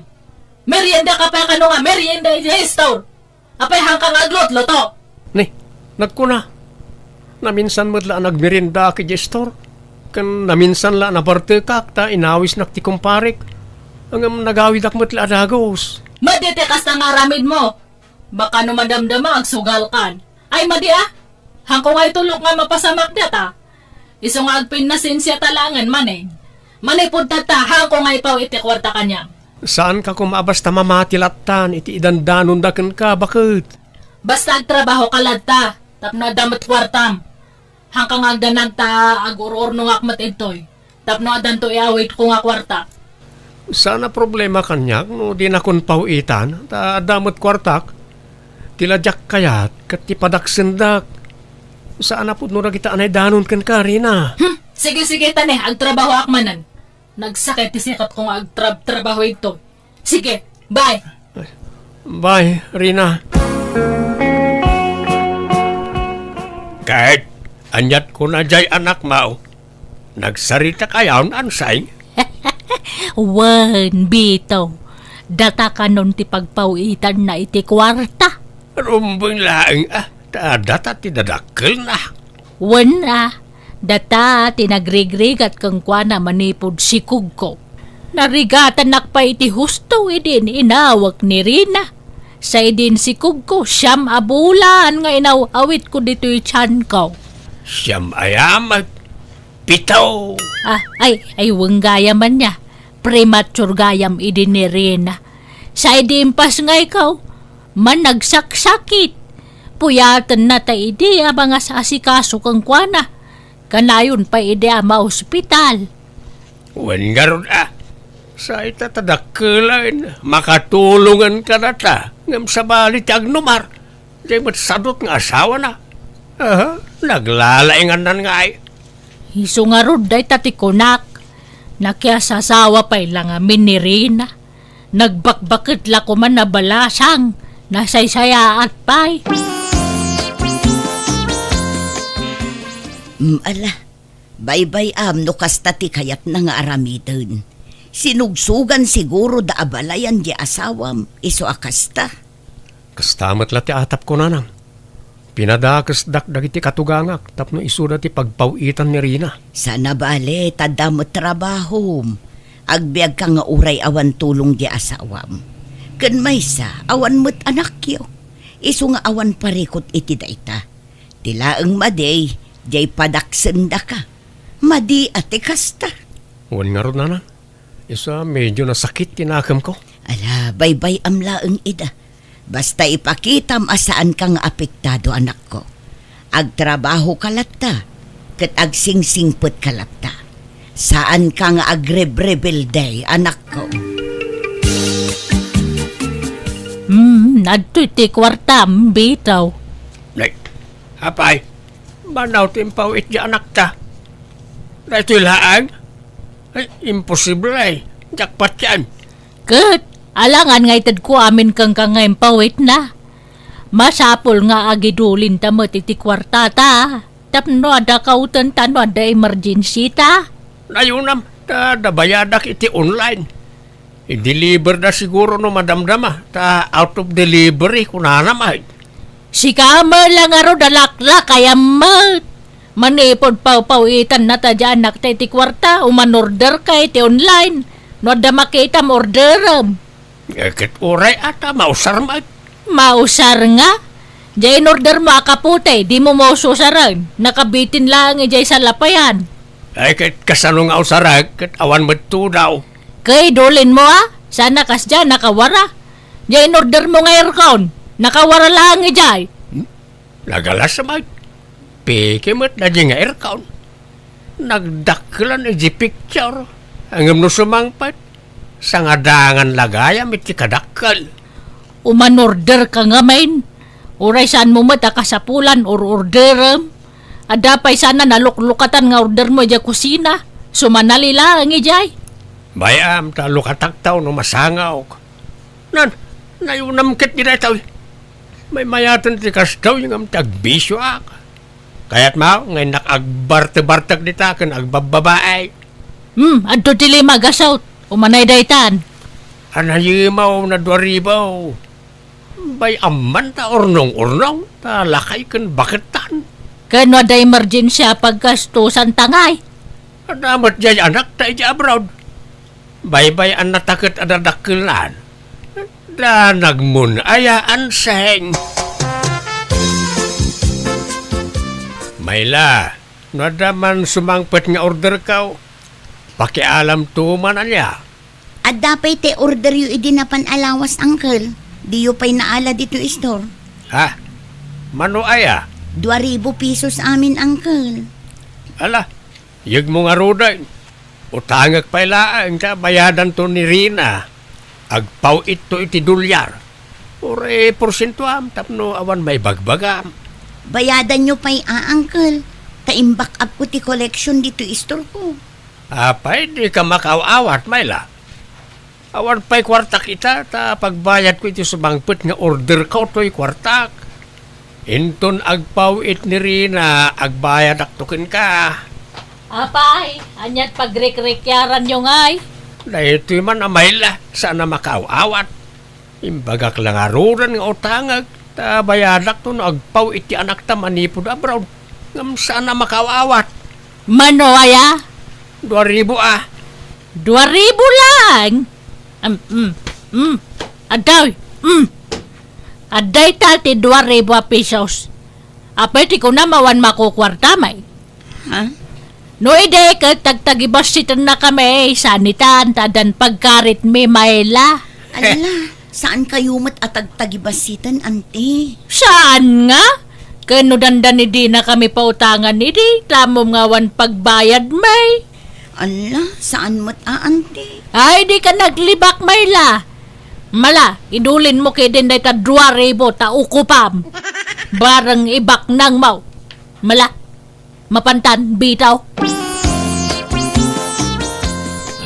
Merienda ka pay kano nga merienda iti store. Apay, hanka nga aglutluto? Ni, nagkuna, naminsan met la a nagmeriendaak iti store. Ken naminsan la a nabartekak ta inawisnak ti kumparek. Ngem nagawidak met la a dagus. Madi ti kasta nga aramidmo. Baka no madamdama, agsugalkan. Ay, madi a. Hanko nga itulok nga mapasamak data. Isu nga agpinnasensia ta laengen, Maning. Manipud tatta, hanko nga ipaw iti kuarta kaniam. Saanka koma a basta mamati lattan iti idandanonda kenka, baket? Basta agtrabahoka latta, tapno adda met kuartam. Hanka nga agdanag ta agur-urnongak met idtoy, tapno addanto iawidko nga kuarta. Saan a problema kaniak no dinakon paw-itan, ta adda met kuartak. Ti la diak kayat ket ti padaksendak. Saan a pudno dagita a naidanon kenka, Rina. Hmm, sige, sige, ta ne, agtrabahoak manen. Nagsakit ti sikatko nga agtrab-trabaho idtoy. Sige, bye. Bye, Rina. Ket, aniat kuna jay anakmo? Nagsarita kayon, Ansing? Wen, Bito. Data kanon ti pagpaw-itanna iti kuarta. Rumbeng laeng, a, ta data ti dadakkelna. Wen a, data ti nagrigrigat kenkuana manipud sikugko. Narigatanak pay iti husto idi inawek ni Rina. Sa idi insikogko, siam a bulan nga inaw-awitko ditoy tianko. Siam aya met? Pito! Ah, ay, ay, wen gayam ania. Premature gayam idi ni Rina. Sa idi impasngayko, managsaksakit. Puyatenna ta idi a mangas-asikaso kenkuana. Kanayon pay idi a maospital. Wen ngarud a, sa ita ta dakkelen, makatulongen kadata, ngem sabali ti agnumar, diay met sadut nga asawana. Aha, naglalaingannan nga ay. Isu ngarud dayta ti kunak, nakiasasawa pay la ngamin ni Rina. Nagbakbaket la koman a balasang, nasaysayaat pay. Mm, ala, baybay-am no kasta ti kayatna nga aramiden. Sinugsogan siguro da a balayan di asawam, isu a kasta. Kasta met la ti atapko, nanang. Pinadakesdak dagiti katugangak tapno isuda ti pagpaw-itan ni Rina. Saan a bale, ta adda met trabahom. Agbiagka nga uray awan tulong di asawam. Ken maysa, awan met anakyo. Isu nga awan parikut iti dayta. Ti laeng madi, diay padaksendaka. Madi a ti kasta. Wen ngarud, nanang. Isu a medio nasakit ti nakemko. Ala, baybay-am laeng ida. Basta ipakitam a saanka nga apektado, anakko. Agtrabahoka latta, ket agsingsingpetka latta. Saanka nga agrebrebelde, anakko. Hmm, adtoy ti kuartam, bitaw. Nay, apay, manaw ti impaw-it ti anakta. Daytoy laeng? Ay, imposible. Jackpot yan. Ket, alangan nga itedko amin kenka nga impaw-itna. Masapul nga agidulinta met iti kuartata. Tapno adda kautenta no adda emergency ta. Nayunam, ta adda bayadak iti online. I-deliver da siguro no madamdama, ta out of delivery, kunana met. Sika met la ngarud a laklakayam met. Manipud pawpaw-itanna ta diay anakta iti kuarta, umanorderka iti online. No adda makitam, orderem. Eh, ket uray a ta mausar met. Mausar nga? Diay inordermo a kapote, dimo maususaren. Nakabitin laeng idiay salapayan. Ay, ket kasano nga usarek, ket awan met tudaw. Ket idulinmo a, sana kasdiay nakawara. Diay inordermo nga aircon, nakawara laeng idiay. Hmm? Nagalas met. Peke met daydiay nga aircon. Nagdakkelan idiay picture. Ngem no sumangpet, sangadangan la gayam iti kadakkel. Umanorderka ngamin. Uray saanmo met a kasapulan or orderem. Adda pay sana naluklukatan nga ordermo idiay kusina. Sumanali laeng idiay. Bay-am ta lukatakto no masangawk. Nan, nayunam ket daytoy. Maymayaten ti kastoy ngem ti agbisioak. Kayatmo nga innak agbartebartek dita ken agbabbabae? Hmm, adto ti lima gasut. Umanay daytan. Anayimaw na dua ribu. Bay-am man ta urnong-urnong, ta lakay ken baketan. Ken no adda emergency a paggastusan ta ngay? Adda met diay anakta idiay abroad. Baybay-annata ket adda dakkelnan. Da nagmun-aya anseng. Mayla, no adda man sumangpet nga orderko, pakialamto man ania. Adda pay ti orderyo idi napan a lawas, uncle. Diyo pay naala ditoy store. Ha? Mano aya? Dua ribu pesos amin, uncle. Ala, yegmo ngaruden. Utangek pay laeng ta bayadanto ni Rina. Agpaw-itto iti dolyar. Uray porsientoam tapno awan maibagbagam. Bayadanyo pay a, uncle. Ta imback-upko ti collection ditoy istorko. Apay, dika makaaw-awat, Mayla? Awan pay kuartak ita, ta pagbayadko iti sumangpet nga orderko toy kuartak. Inton agpaw-it ni Rina, agbayadakto kenka. Apay, aniat pagrikrikyaranyo ngay? Daytoy man a Mayla, saan a makaaw-awat. Imbagak la ngaruden nga utangek, ta bayadakto no agpaw-it ti anakta manipud abroad. Ngem saan a makaaw-awat. Mano aya? Dua ribu a. Dua ribu lang? Um, um, um. Adda, um. Adda ita ti dua ribu a pesos. Apay ti kunam awan makukuartam ay? Ha? No idi ket tagtagibassitennakami, saan itan ta addan pagkaritmi, Mayla. Ala, saan kayo met a tagtagibassiten, anti? Saan nga? Ken no dandani dinakami pautangan idi, tamom nga awan pagbayadmi. Ala, saan met a, anti? Ay, di ka naglibak, Mayla. Mala, idulinmo kidin dayta dua ribu ta ukupam. Bareng ibaknangmo. Mala, mapantan, bitaw.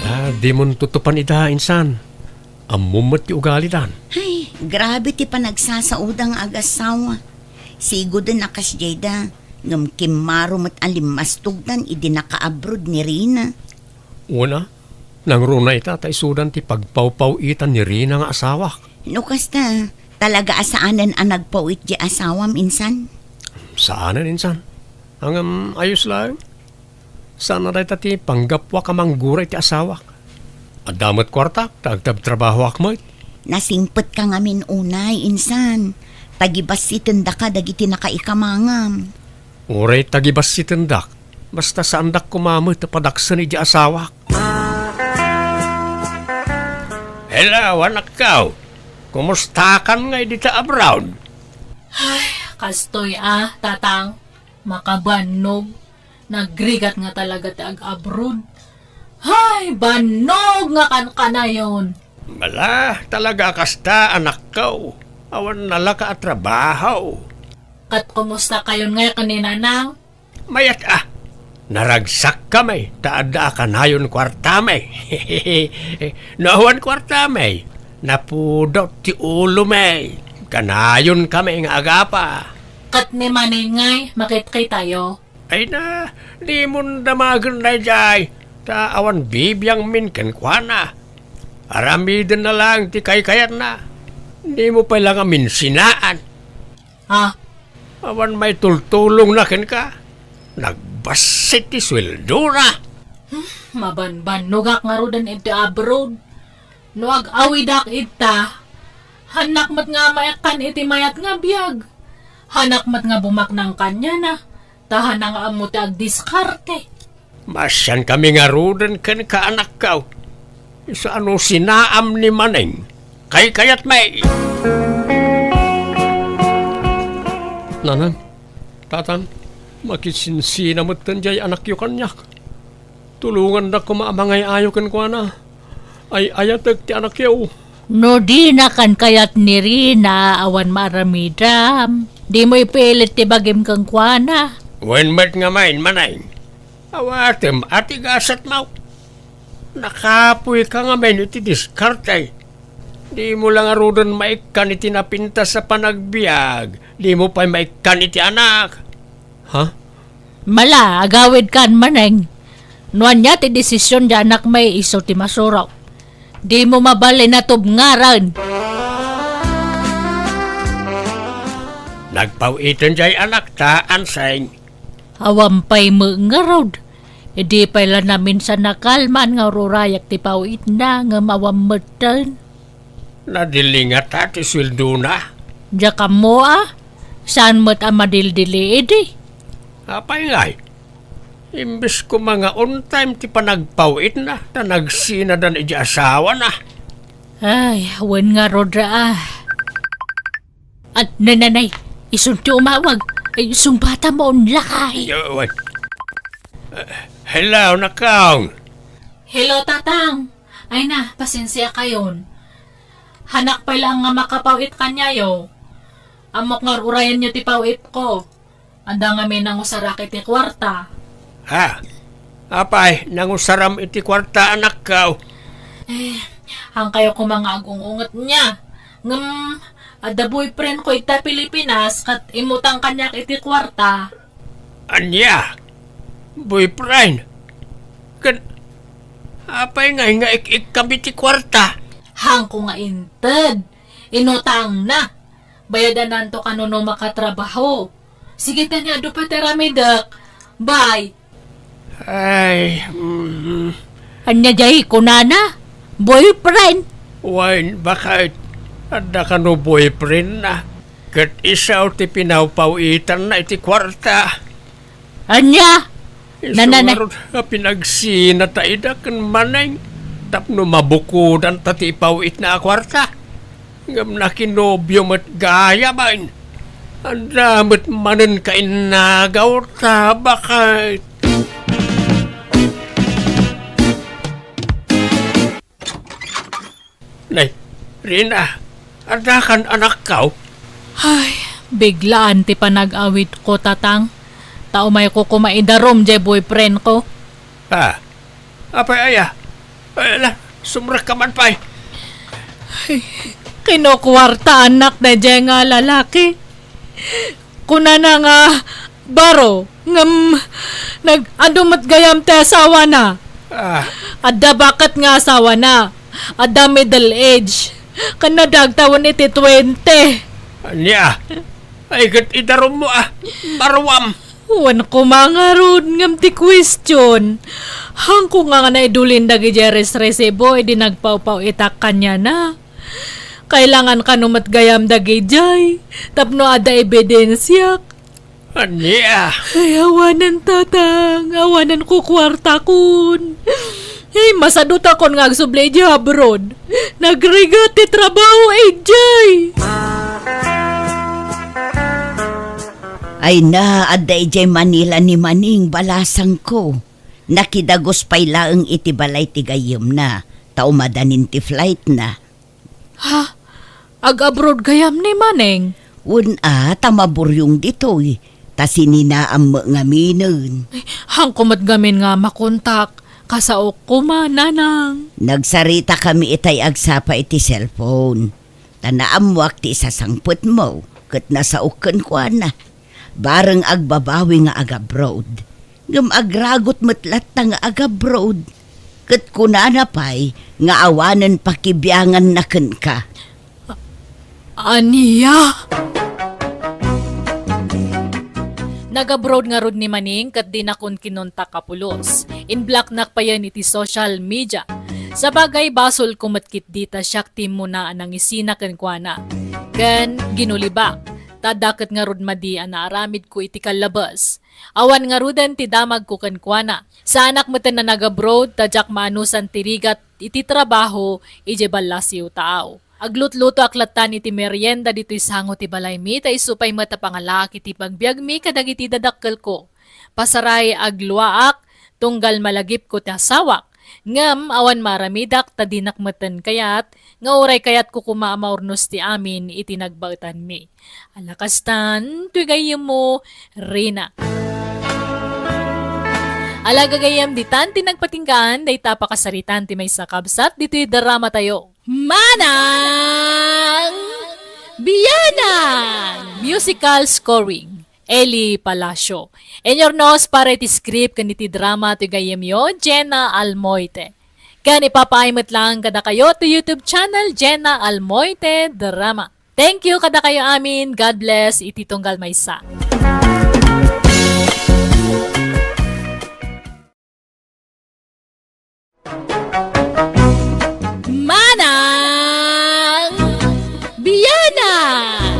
Ala, dimon tutupan ida, insan. Ammom met ti ugalidan. Ay, grabe ti panagsasaoda nga agasawa. Sigoden a kasdiay da, ngem kimmaro met a limmastogdan idi nakaabroad ni Rina. Wen a, nangruna ita ta isudan ti pagpawpaw-itan ni Rina nga asawak. No kasta, talaga a saanen a nagpaw-it di asawam, insan? Saanen, insan. Ngem, ayos laeng. Saan a dayta ti panggapuak a manggura iti asawak. Adda met kuartak ta agtabtrabahoak met. Nasingpetka ngamin unay, insan. Tagibassitendaka dagiti nakaikamangam. Uray tagibassitendak, basta saandak koma met a padaksen iti asawak. Hello, anakko. Kumustakan nga idi ta abroad? Ay, kastoy a, tatang. Makabannog. Nagrigat nga talaga ti ag-abroad. Hay, bannog nga kankanayon! Bala, talaga a kasta, anakko. Awan nalaka a trabaho. Ket kumusta kayon ngay ken ni Nanang? Mayat a. Naragsakkami ta adda a kanayon kuartami. No awan kuartami, napudot ti ulomi. Kanayonkami nga agapa. Ket ni Maneng ngay, makitkitayo? Ay na, dimon damagen daydiay, ta awan bibiangmin kenkuana. Aramidenna laeng ti kaykayatna. Dimo pay la nga minsinaan. Ah. Awan maitultulongna kenka. Nagbassit ti sueldona. Hmm, mabanbannogak ngaruden iti abroad. No ag-awidak ita, hanak met nga maikkan iti mayat nga biag. Hanak met nga bumaknang kaniana, ta hana nga ammo ti agdiskarte. Maasiankami ngaruden kenka, anakko. Isu a no sinaam ni Maneng, kaykayatmi. Nanang, tatang, makisinsina metten diay anakyo kaniak. Tulongandak koma a mangay-ayo kenkuana. Ay-ayatek ti anakyo. No dina kankayat ni Rina, awan maaramidam. Dimo ipilit ti bagim kenkuana. Wen met ngamin, Maneng. Awatem a ti gasatmo. Nakapoyka ngamin iti diskarte. Dimo la ngaruden maikkan iti napintas a panagbiag. Dimo pay maikkan iti anak. Ha? Mala, agawidkan, Maneng. No ania ti desisyon ti anakmi, isu ti masurok. Dimo mabalin a tubngaran. Nagpaw-iten diay anakta, Anseng. Awan pay met ngarud. Idi pay la naminsan a kalman nga ururayak ti paw-itna, ngem awan metten. Nadili ngata ti sueldona? Diak ammo a, saan met a madildili idi? Apay ngay? Imbes koma nga on time ti panagpaw-itna, ta nagsinadan idi asawana. Ay, wen ngarud a. At nananay, isun ti umawag. Ay, sungbatam, lakay. Yo, wen. Eh, hello, nakong. Hello, Tatang. Ay na, pasensia kayon. Hanak pay laeng nga makapaw-it kaniayo. Ammok nga urayanyo ti paw-itko. Adda ngamin nangusarak iti kuarta. Ha? Apay, nangusaram iti kuarta, anakko? Eh, haankayo koma nga agung-unget nia. Ngem, adda boyfriendko ita Pilipinas, ket immutang kaniak iti kuarta. Ania? Boyfriend? Ken, apay ngay nga ik-ikkam iti kuarta? Haanko nga inted. Inutangna. Bayadananto kano no makatrabaho. Sige, tani, adu pay ti aramidek. Bye. Ay, mm, Ania jay kunana? Boyfriend? Wen, baket, adda kano boyfriendna. Ket isu ti pinawpaw-itanna iti kuarta. Ania? Isu Nanana- ngarud a pinagsina ta ida ken Maneng tapno mabukodanta ti ipaw-itna a kuarta. Ngem nakinobio met gayamen. Adda met manen kainnagaw ta baket. Nay, Rina, adda kan anakkaw? Ay, biglaan ti panag-awitko, Tatang. Ta umayko koma idarum jay boyfriend ko. Ha? Apay aya? Ay, ala, sumrekka man pay. Ay, kinukuartaannak dayjay nga lalaki. Kunana nga baro, ngem nag-adu met gayam ti asawana. Ah. Adda baket nga asawana. Adda middle age. Ken nadagtawen iti twenty. Ania? Ay, ket idarummo, ah. Baruam. Wen koma ngarud ngem ti question. Hanko nga nga naidulin dagiti resresibo idi nagpawpaw-itak kaniana. Kailangan kano met gayam dagijay tapno adda ebidensiak. Ania? Ay, awanen, Tatang. Awanen kukuartakon. Ay, masadutakon nga agsubli idiay abroad. Nagrigat ti trabaho idiay. Ay na, adda idiay Manila ni Maning, balasangko. Nakidagus pay laeng iti balay ti gayyemna, ta umadanin ti flightna. Ha? Ag-abroad gayam ni Maneng? Wen a, ta maburyong ditoy, ta sininaam met ngaminen. Ay, hanko met ngamin nga makontak, kasaok koma, Nanang. Nagsaritakami itay agsapa iti cellphone. Ta naammoak ti isasangpetmo, ket nasaok kenkuana. Bareng agbabawi nga agabroad, ngem agragut met latta nga agabroad. Ket kunana pay nga awanen pakibianganna kenka. Ania? Nagabroad ngarud ni Maning ket dinakon kinontak a pulos. Inblocknak payen iti social media. Sabagay, basolko met ketdi ta siak ti immuna a nangisina kenkuana. Ken ginulibak, ta adda ket ngarud madi a naaramidko iti kallabes. Awan ngaruden ti damagko kenkuana. Saanak metten a nagabroad ta diak maanusan ti rigat iti trabaho idiay ballasiw taaw. Aglutlutoak lattan iti merienda ditoy sango ti balaymi ta isu pay met a pangalaak iti pagbiagmi kadagiti dadakkelko. Pasaray agluaak, tunggal malagipko ti asawak. Ngem awan maaramidak ta dinak metten kayat nga uray kayatko koma a maurnos ti amin iti nagbaetanmi. Ala kastan, toy gayyemmo, Rina. Ala gagayyem, ditan ti nagpatinggaan dayta a pakasaritaan ti maysa a kabsat ditoy dramatayo. Manang Bianang! Musical scoring, Eli Palacio. Inurnos para iti script ken iti drama ti gayyemyo, Jenna Almoite. Ken ipapaay met laeng kadakayo ti YouTube channel, Jenna Almoite Drama. Thank you kadakayo amin. God bless iti tunggal maysa. Manang Bianang!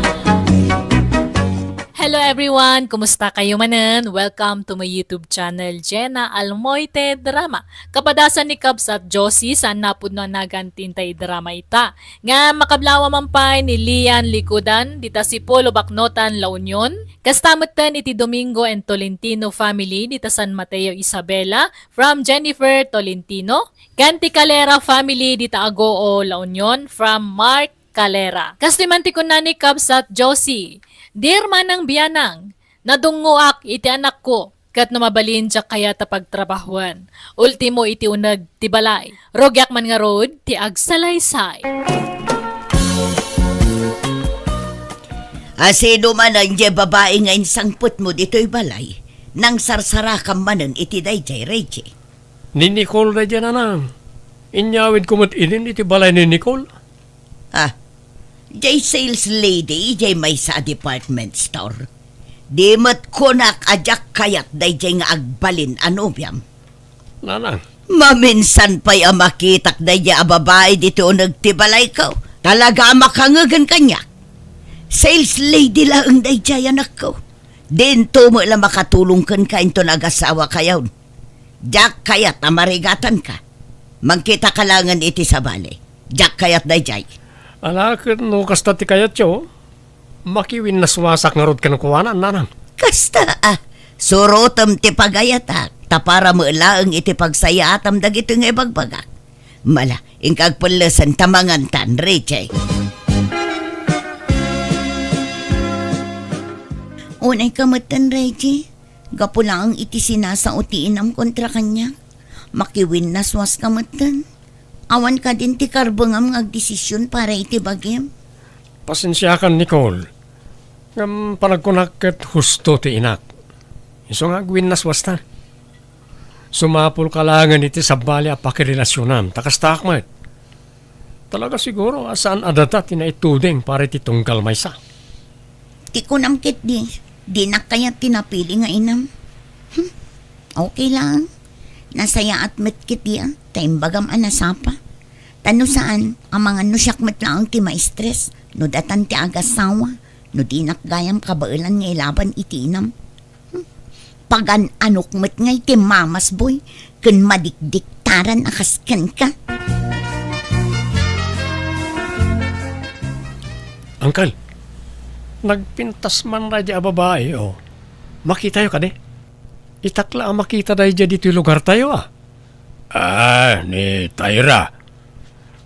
Hello everyone! Kumusta kayo manen? Welcome to my YouTube channel, Jenna Almoite Drama. Kapadasan ni Kabsat Josie, saan napudno a nagan ti intay drama ita. Nga makablawa man pay ni Lian Likudan, dita Sipolo, Baknotan, La Union. Kasta metten iti Domingo and Tolentino family, dita San Mateo, Isabela, from Jennifer Tolentino. Ken ti Calera family, dita Agoo, La Union, from Mark Calera. Kastoy man ti kunna ni Kabsat Josie, Dear Manang Bianang, nadungngoak iti anakko, ket no mabalin, diak kayat a pagtrabahoen. Ultimo iti uneg ti balay. Rugiak man ngarud ti agsalaysay. Asino manen diay babai nga insangpetmo ditoy balay? Nangsarsarakam manen iti daydiay, Reggie. Ni Nicole daydiay, Nanang. Inyawidko met inin iti balay ni Nicole. Ah, diay sales lady, diay maysa a department store. Di met kunak a diak kayat daydiay nga agbalin a nobiam. Nanang, Maminsan pay a makitak daydiay a babai ditoy uneg ti balayko. Talaga a makangegen kaniak. Sales lady laeng daydiay, anakko. Dinto met la makatulong kenka inton agasawakayon. Diak kayat a marigatanka. Mangkitaka laengen iti sabali. Diak kayat daydiay. Ala, ket no kasta ti kayatyo, makiwinnaswasak ngarud kenkuana, nanang. Kasta, a, surotem ti pagayatak, ta para met laeng iti pagsayaatam dagitoy nga ibagbagak. Mala, inka agpellesen ta mangantan, Richie. Unayka metten, Reggie. Gapu laeng iti sinasao ti inam kontra kaniak. Makiwinnaswaska metten. Awan kadin ti karbengam nga agdesision para iti bagim? Pasensiakan, Nicole. Ngem panagkunak ket husto ti inak. Isu nga agwinnaswasta. Sumapulka laengen iti sabali a pakirelasionam, ta kastaak met. Talaga siguro a saan a data ti naituding para iti tunggal maysa. Ti kunam ketdi, dinak kayat ti napili nga inam. Hmm, okay lang. Nasayaat met ketdi a, ta imbagam a nasapa. Ta no saan, amangan no siak met laeng ti maistres, no datan ti agasawa, no dinak gayam kabaelan nga ilaban iti inam. Hmm, pagan-anok met ngay ti mamasboy ken madikdiktaran a kas kenka. Uncle, nagpintas man daydi a babai, o. Makitayo kadi? Itak la a makita daydi ditoy lugartayo, a. Ah, ni Tyra.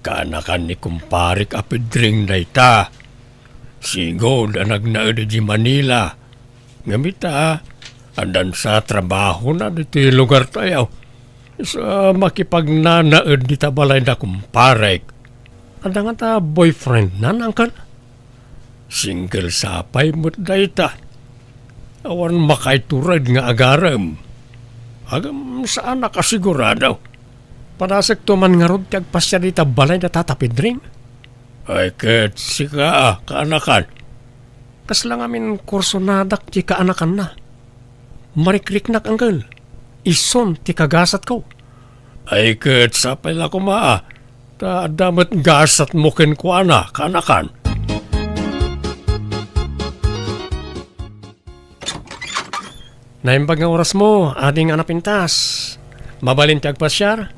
Kaanakan ni kumparek a Pedring dayta. Sigud a nagnaed idiay Manila. Ngem ita, addan sa trabahona ditoy lugartayo. Sa makipagnanaed dita balayda kumparek. Adda ngata boyfriendna, uncle? Single sa pay met dayta. Awan makaitured nga agarem. Ngem saanak a sigurado. Padasekto man ngarud ti agpasiar dita balayda Tata Pedring? Ay, ket sika, kaanakan. Kasla ngamin kursonadak ti kaanakanna. Marikriknak, uncle. Isun ti kagasatko. Ay, ket sapay la koma, ta adda met gasatmo kenkuana, kaanakan. Naimbag nga orasmo, ading a napintas. Mabalin ti agpasiar?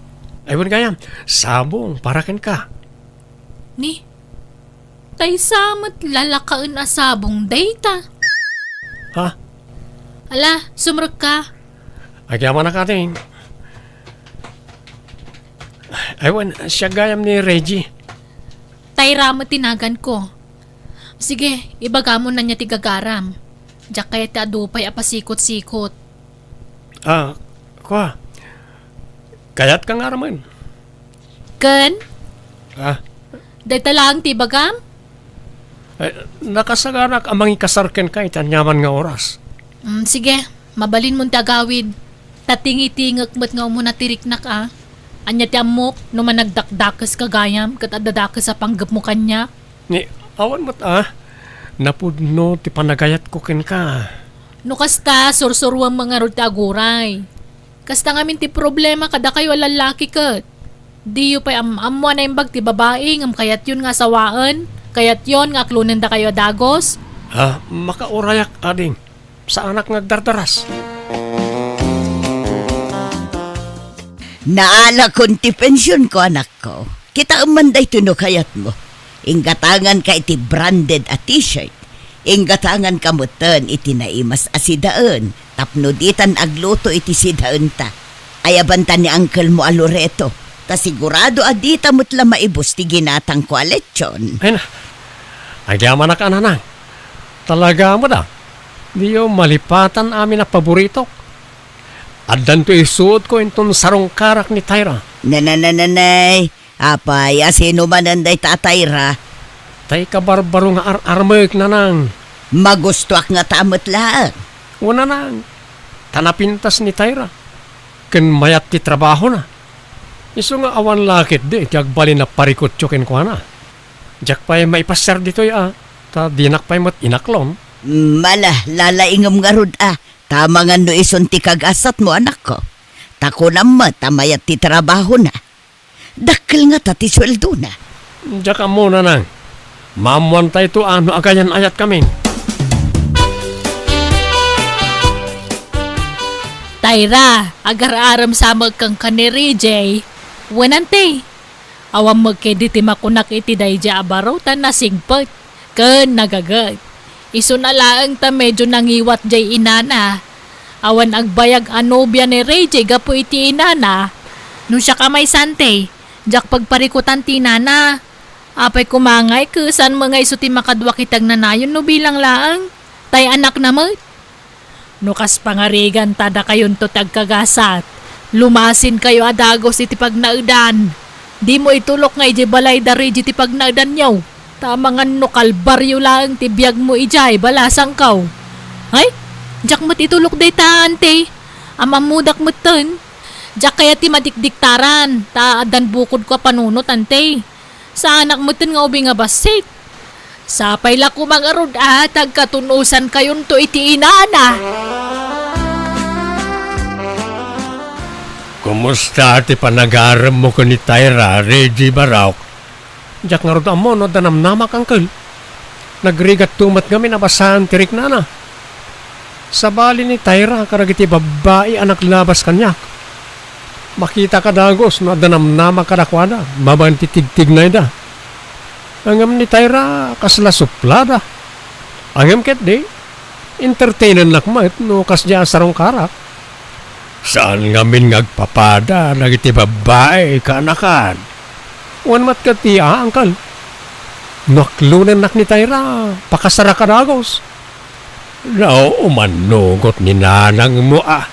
Ay, wen gayam, sabong para kenka. Ni, tay sa met lalakaen a sabong dayta. Ha? Ala, sumrekka. Agyamanak, ading. Ay, wen, siak gayam ni Reggie. Tayra met ti naganko. Sige, ibagam no ania ti gagaram. Diak kayat ti adu pay a pasikot-sikot. Ah, kua. Kayatka nga aramen? Ken? Ah. Dayta laeng ti ibagam? Eh, nakasaganak a mangikasar kenka iti aniaman nga oras. Mm, sige, mabalinmon ti agawid. Ta tingitingek met nga umuna ti riknak a. Ania ti ammok no managdakdakeska gayam ket adda dakes a panggepmo kaniak? Ni, awan met a. Napudno ti panagayatko kenka. No kasta, sursuruam ngarud ti aguray. Kasta ngamin ti problema kadakayo a lallaki ket. Diyo pay am-ammo a naimbag ti babai ngem kayatyon nga asawaen, kayatyon nga aklonen dakayo a dagus? Ah, makaurayak, ading. Saanak nga agdardaras. Naalakon ti pensionko, anakko. Kitaem man daytoy no kayatmo. Inggatanganka iti branded a t-shirt. Inggatanganka metten iti naimas a sidaen tapno ditan agluto iti sidaenta. Ayabanta ni uncle mo a Loreto, ta sigurado a dita met la maibus ti ginatangko a lechon. Ay na, agyamanak a nanang. Talaga met a, diyo malipatan amin a paboritok. Addanto isuotko inton sarungkarak ni Tyra. Nananananay, apay, a sino manen dayta a Tyra? Tay kabarbaro nga ar-armek, nanang. Magustoak ngata met laeng. Wen, nanang, ta napintas ni Tyra. Ken mayat ti trabahona. Isu nga awan la ketdi ti agbalin a parikutyo kenkuana. Diak pay maipasiar ditoy a, ta dinak pay met inaklon. Mala, lalaingem ngarud a, ta amangan no isun ti kagasatmo, anakko. Ta kunam met a mayat ti trabahona. Dakkel ngata ti sueldona. Diak ammo, nanang. Maammoantayto a no agayan-ayatkamin. Tayra, agar-arem sa met kenka ni Reggie. Wen, ante. Awan met ketdi ti makunak iti daydiay a baro ta nasingpet ken nagaget. Isuna laeng ta medio nangiwat jay inana. Awan agbayag a nobia ni Reggie gapu iti inana. No siak a maysa, ante, diak pagparikutan ti inana. Apay koma ngay, kesanmo nga isu ti makadua ket agnanayon no bilang laeng, tay anakna met. No kas pangarigan ta dakayonto ti agkagasat, lumasinkayo a dagus iti pagnaedan. Dimo itulok nga idiay balay da Reggie ti pagnaedanyo. Ta amangan no kalbario laeng ti biagmo idiay, balasangko. Ay, diak met itulok dayta, ante. Am-ammodak metten. Diak kayat ti madikdiktaran, ta addan bukodko a panunot, ante. Saanak metten nga ubing a bassit. Sapay la koma ngarud a ta agkatun-osankayonto iti inana. Kumusta ti panagaremmo ken ni Tyra, Reggie Barak? Diak ngarud ammo no adda namnamak, angkel. Nagrigatto met ngamin a basaan ti riknana. Sabali ni Tyra kadagiti babbai a naglabas kaniak. Makitak a dagus no adda namnamak kadakuada babaen ti tigtignayda. Ngem ni Tyra, kasla suplada. Ngem ketdi, entertainennak met no kasdiay a sarungkarak. Saan ngamin nga agpapada dagiti babbai, kaanakan. Wen met ketdi, a, angkel. No aklonennak ni Tyra, pakasarak a dagus. No, umannugot ni nanangmo, a.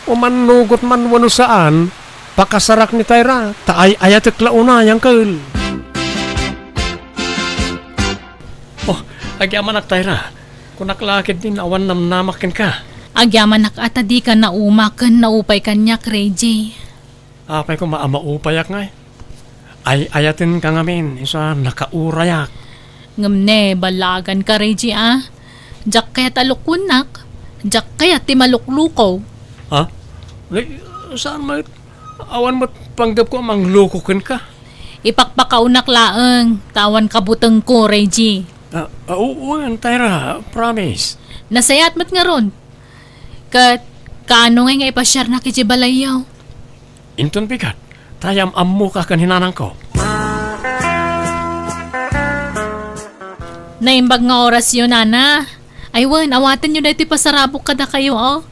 Umannugot man wenno saan, pakasarak ni Tyra, ta ay-ayatek la unay, angkel. Oh, agyamanak, Tyra. Kunak la ketdin awan namnamak kenka. Agyamanak a ta dika naumak ken naupay kaniak, Reggie. Apay koma a maupayak ngay? Ay-ayatenka ngamin, isu a nakaurayak. Ngem ne, ballaganka, Reggie, a. Diak kayat a lukuennak. Diak kayat ti malukluko. Ha? Ay, saan met? Awan met panggepko a mangluko kenka. Ipakpakaonak laeng, ta awan kabutengko, Reggie. Ah, ah, oo, wen, Tyra, promise. Nasayaat met ngarud. Ket, kaano ngay nga ipasiarnak idiay balayyo? Inton bigat, ta am-ammoka ken ni nanangko. Naimbag nga orasyo, nana. Ay wen, awatenyo daytoy pasarabok kadakayo, o.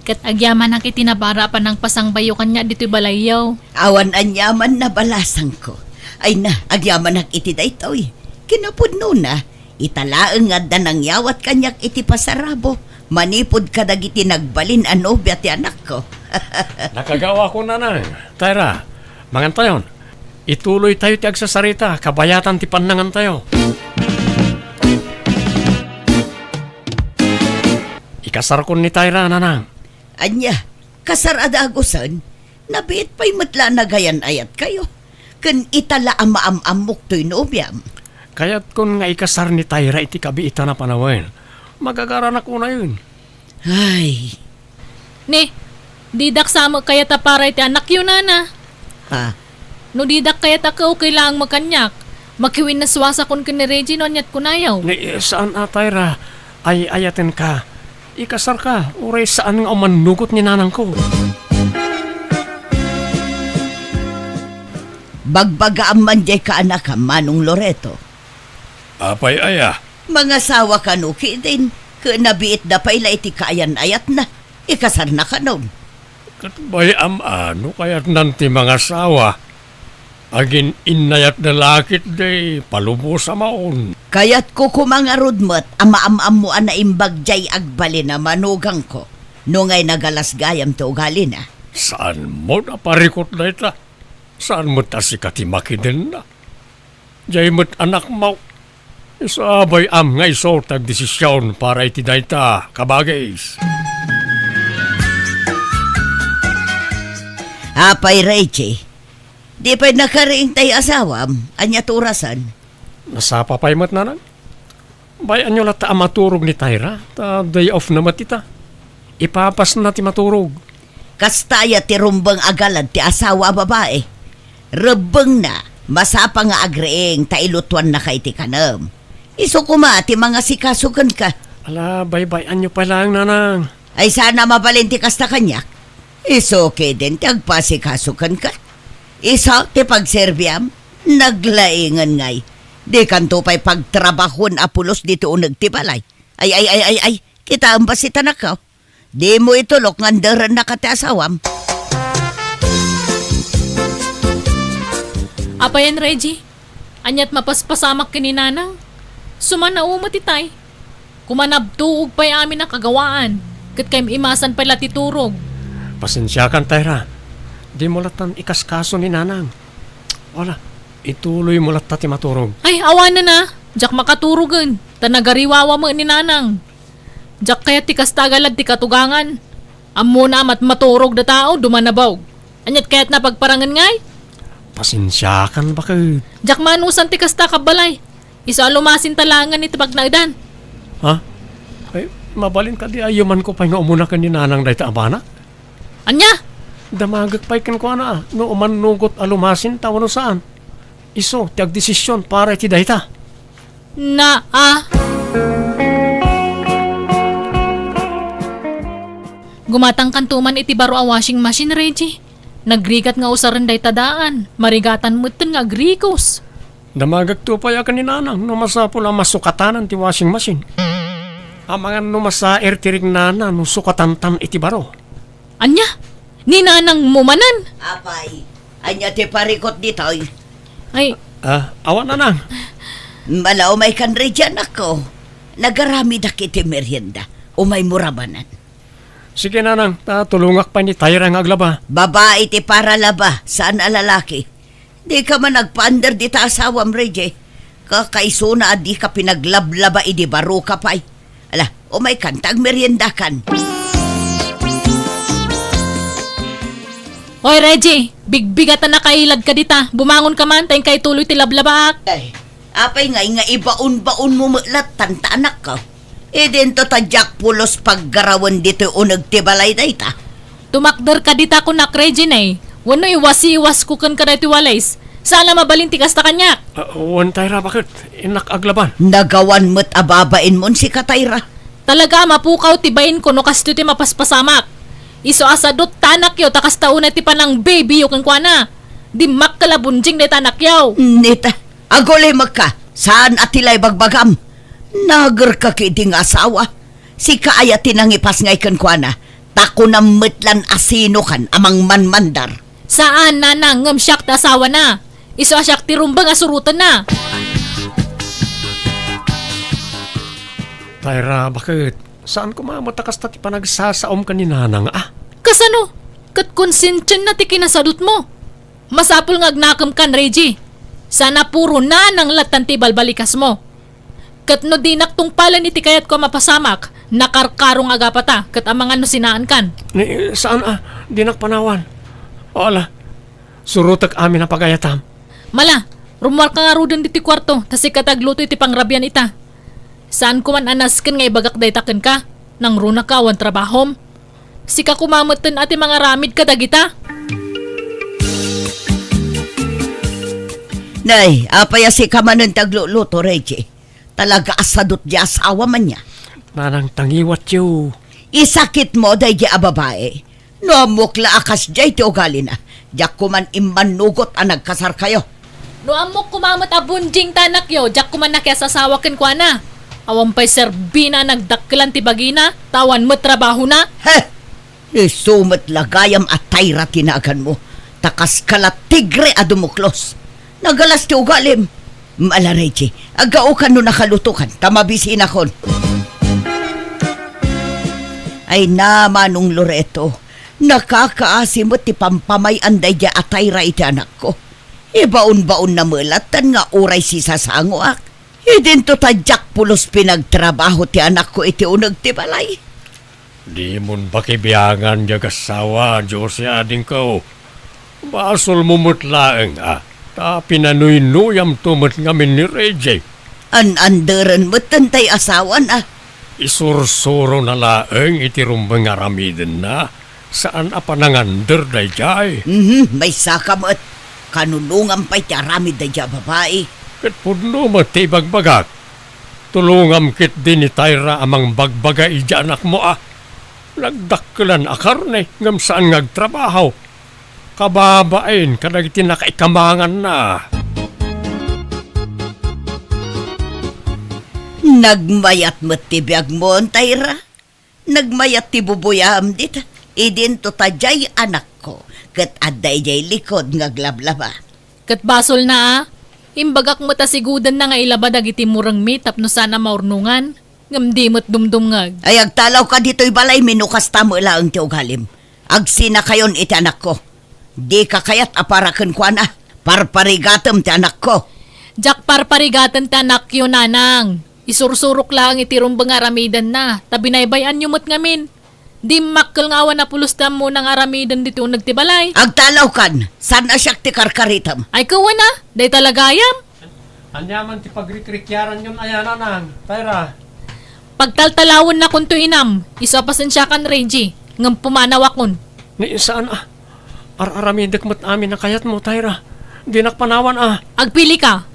Ket agyamanak iti nabara a panangpasangbayyo kaniak ditoy balayyo. Awan aniaman, balasangko. Ay na, agyamanak iti daytoy. Kinapudnona, ita laeng nga adda nangyawat kaniak iti pasarabok manipud kadagiti nagbalin a nobia ti anakko. Nakagawako, nanang. Tyra, mangantayon. Ituloytayo ti agsasarita, kabayatan ti pannangantayo. Ikasarkon ni Tyra, nanang. Ania, kasar a dagusen? Nabiit pay met la a nagayan-ayatkayo. Ken ita la a maam-ammok toy nobiam. Kayatkon nga ikasar ni Tyra iti kabiitan a panawen. Magagaranak unayen. Ay. Ne, didak sa met kayat a para iti anakyo, nana. Ha? No didak kayat a kaukay laeng met kaniak, makiwinnasuasakon ken ni Reggie no aniat kunayo. Ne, saan a, Tyra. Ay-ayatenka. Ikasarka, uray saan nga umannugot ni nanangko. Bagbagaam man diay kaanakam, Manong Loreto. Apay aya? Mangasawa kano ketdin, ket nabiitda pay la iti kaayan-ayatna. Ikasarna kanon. Ket bay-am a no kayatnan ti mangasawa. Agin-innayatda la ketdi, palubos a maon. Kayatko koma ngarud met a maam-ammo a naimbag diay agbalin a manugangko, no ngay nagalas gayam ti ugalina. Saan met a parikut dayta? Saan met a sika ti makidenna? Diay met anakmo. Isu a bay-am nga isu ti agdesision para iti dayta, kabagis. Apay, Reggie, di pay nakariing tay asawam? Ania ti orasen? Nasapa pay met, nanang. Bay-anyo latta a maturog ni Tyra, ta day off na met ita. Ipapasna ti maturog. Kasta aya ti rumbeng a galad ti asawa a babai. Rebbengna, masapa nga agriing ta ilutuannaka iti kanem. Isu koma ti mangasikaso kenka. Ala, baybay-anyo pay laeng, nanang. Ay, saan a mabalin ti kasta kaniak. Isu ketdin ti agpasikaso kenka. Isu ti pagserbiam. Naglaingen ngay. Dikanto pay pagtrabahoen a pulos ditoy uneg ti balay. Ay, ay, ay, ay, ay. Kitaem basi ti anakko. Dimo itulok nga anderennaka ti asawam. Apayen, Reggie? Aniat mapaspasamak ken ni Nanang? Sumannao met itay. Kumanabtuog pay amin a kagawaan, ket kaim-imasan pay la ti turog. Pasensiakan, Tyra. Dimo lattan ikaskaso ni Nanang. Wala, ituloymo latta ti maturog. Ay, awanen a. Diak makaturogen, ta nagariwawa met ni Nanang. Diak kayat ti kasta a galad ti katugangan. Ammona a matmaturog da tao, dumanabaw. Aniat kayatna a pagparangen ngay? Pasensiakan, baket. Diak maanusan ti kasta a kabbalay. Isu a lumasinta laengen iti pagnaedan. Ha? Ay, mabalin kadi a yumanko pay nga umuna ken ni Nanang dayta a bana? Ania? Damagek pay kenkuana a no umannugot a lumasinta wenno saan. Isu ti agdesision para iti dayta. Naa. Gumatangkanto man iti baro a washing machine, Reggie. Nagrigat nga usaren dayta daan. Marigatan metten nga agrikos. Damagekto pay a ken ni Nanang no masapul a masukatanan ti washing machine. Amangan no masair ti rignana no sukatantan iti baro. Ania? Ni Nanangmo manen? Apay, ania ti parikut ditoy? Ay. Ah, awan, Nanang. Mala, umaykan, Reggie, anakko. Nagaramidak iti merienda. Umaymo ra manen. Sige, Nanang, ta tulongak pay ni Tyra nga aglaba. Babai ti paralaba, saan a lalaki. Dika man agpander dita asawam, Reggie. Kakaisuna a dika pinaglablaba idi baroka pay. Ala, umaykan ta agmeriendakan. Hoy, Reggie, bigbigatan a kailadka dita. Bumangonka man, ta inka ituloy ti lablabaak. Ay, apay ngay nga ibaon-baonmo met lattan ta anakko? Idinto ta diak pulos paggarawen ditoy uneg ti balay dayta. Tumakderka dita kunak, Regine, wenno iwasiwasko kenka daytoy walis. Saan a mabalin ti kasta kaniak. Ah, wen, Tyra, baket? Innak aglaban. Nagawan met a babainmon sika, Tyra. Talaga a mapukaw ti bainko no kastoy ti mapaspasamak. Isu a sadut ta anakyo ta kasta unay ti panangbabyyo kenkuana. Dimmakkel a bunjing dayta anakyo. Nita, agulimekka, saan a ti la ibagbagam. Nagerka ketdi nga asawa. Sika aya ti nangipasngay kenkuana, ta kunam met lan a sinokan a mangmanmandar. Saan, Nanang, ngem siak ti asawana. Isu a siak ti rumbeng a surotenna. Tyra, baket? Saan koma met a kasta ti panagsasaom ken ni Nanang, a? Kasano? Ket konsensienna ti kinasadutmo. Masapul nga agnakemkan, Reggie. Saan a puro Nanang lattan ti ibalbalikasmo. Ket no dinak tungpalen iti kayatko a mapasamak, nakarkaro nga agapata, ket amangan no sinaankan. Ni, saan a, dinak panawan. O ala, surotek amin a pagayatam. Mala, rummuarka ngaruden ditoy kuarto, ta sika ti agluto iti pangrabian ita. Saanko man a nasken nga ibagak dayta kenka, nangrunaka awan trabahom. Sika koma metten a ti mangaramid kadagita. Nay, apay a sika manen ti agluluto, Reggie? Talaga a sadut diay asawam ania. Nanang, tangiwatyo. Isakitmo daydiay a babai. No ammok la a kasdiay ti ugalina, diak koman immannugot a nagkasarkayo. No ammok koma met a bunjing ta anakyo, diak koman nakiasasawa kenkuana. Awan pay serbina a nagdakkelan ti bagina, ta awan met trabahona. He! Isu met la gayam a Tyra ti naganmo, ta kaska la tigre a dumuklos. Nagalas ti ugalim. Mala, Reggie, aggaokan no nakalutokan, ta mabisinakon. Ay na, Manong Loreto, nakakaasi met ti pampamay-an daydiay a Tyra iti anakko. Ibaon-baonna met lattan nga uray sisasangoak. Idinto ta diak pulos pinagtrabaho ti anakko iti uneg ti balay. Dimon pakibiangan diay agassawa, Josie, adingko. Basolmo met laeng a ta pinanuynuyamto met ngamin ni Reggie. An-anderen metten tay asawan a. Isursurona laeng iti rumbeng nga aramidenna, Saan a panangander daydiay. Mhm, maysaka met. Kanunongam pay ti aramid daydiay a babai. Ket pudno met ti ibagbagak. Tulongam ketdi ni Tyra a mangbagbaga idiay anakmo a nagdakkelan a karne ngem saan nga agtrabaho. Kababain kadagiti nakaikamanganna. Nagmayat met ti biagmo, Tyra. Nagmayat ti bubuyam dita. Idinto ta diay anakko, ket adda idiay likod nga aglablaba. Ket basolna a. Imbagak met a sigudenna nga ilaba dagiti murengmi tapno saan a maurnongan. Ngem di met dumdumngeg. Ay, agtalawka ditoy balaymi no kasta met laeng ti ugalim. Agsinakayon iti anakko. Dika kayat a para kenkuana. Parparigatem ti anakko. Diak parparigaten ti anakyo, nanang. Isursurok laeng iti rumbeng nga aramidenna, ta binaybay-anyo met ngamin. Dimmakkel nga awan a pulos ti ammona nga aramiden ditoy uneg ti balay. Agtalawkan, saan a siak ti karkaritem. Ay, kawana, dayta la gayam. Ania man ti pagrikrikiaranyon aya, nanang, Tyra? Pagtaltalawennakon to, inam, isu a pasensiakan, Reggie, ngem pumanawakon. Ni saan a, ar-aramidek met amin a kayatmo, Tyra. Dinak panawan a. Agpilika.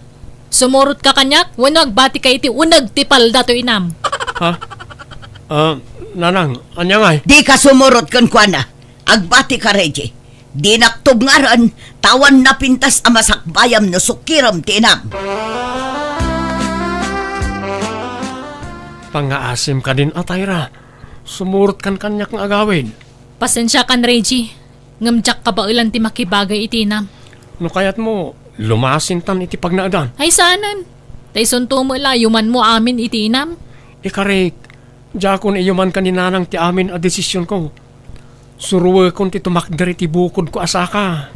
Sumurotka kaniak wenno agbatika iti uneg ti palda to, inam. Ha? Ah, nanang, ania ngay? Dika sumurot kenkuana. Agbatika, Reggie. Dinak tubngaren, ta awan napintas a masakbayam no sukirem ti inam. Pangngaasim kadin a, Tyra. Sumurotkan kaniak nga agawid. Pasensiakan, Reggie. Ngem diak kabaelan ti makibagay iti inam. No kayatmo, lumasintan iti pagnaedan. Ay, saanen. Ta isunto met la, yumanmo amin iti inam. Ikarik, diakon iyumanka ni nanang ti amin a desisionko. Suruekon ti tumakder iti bukodko a saka.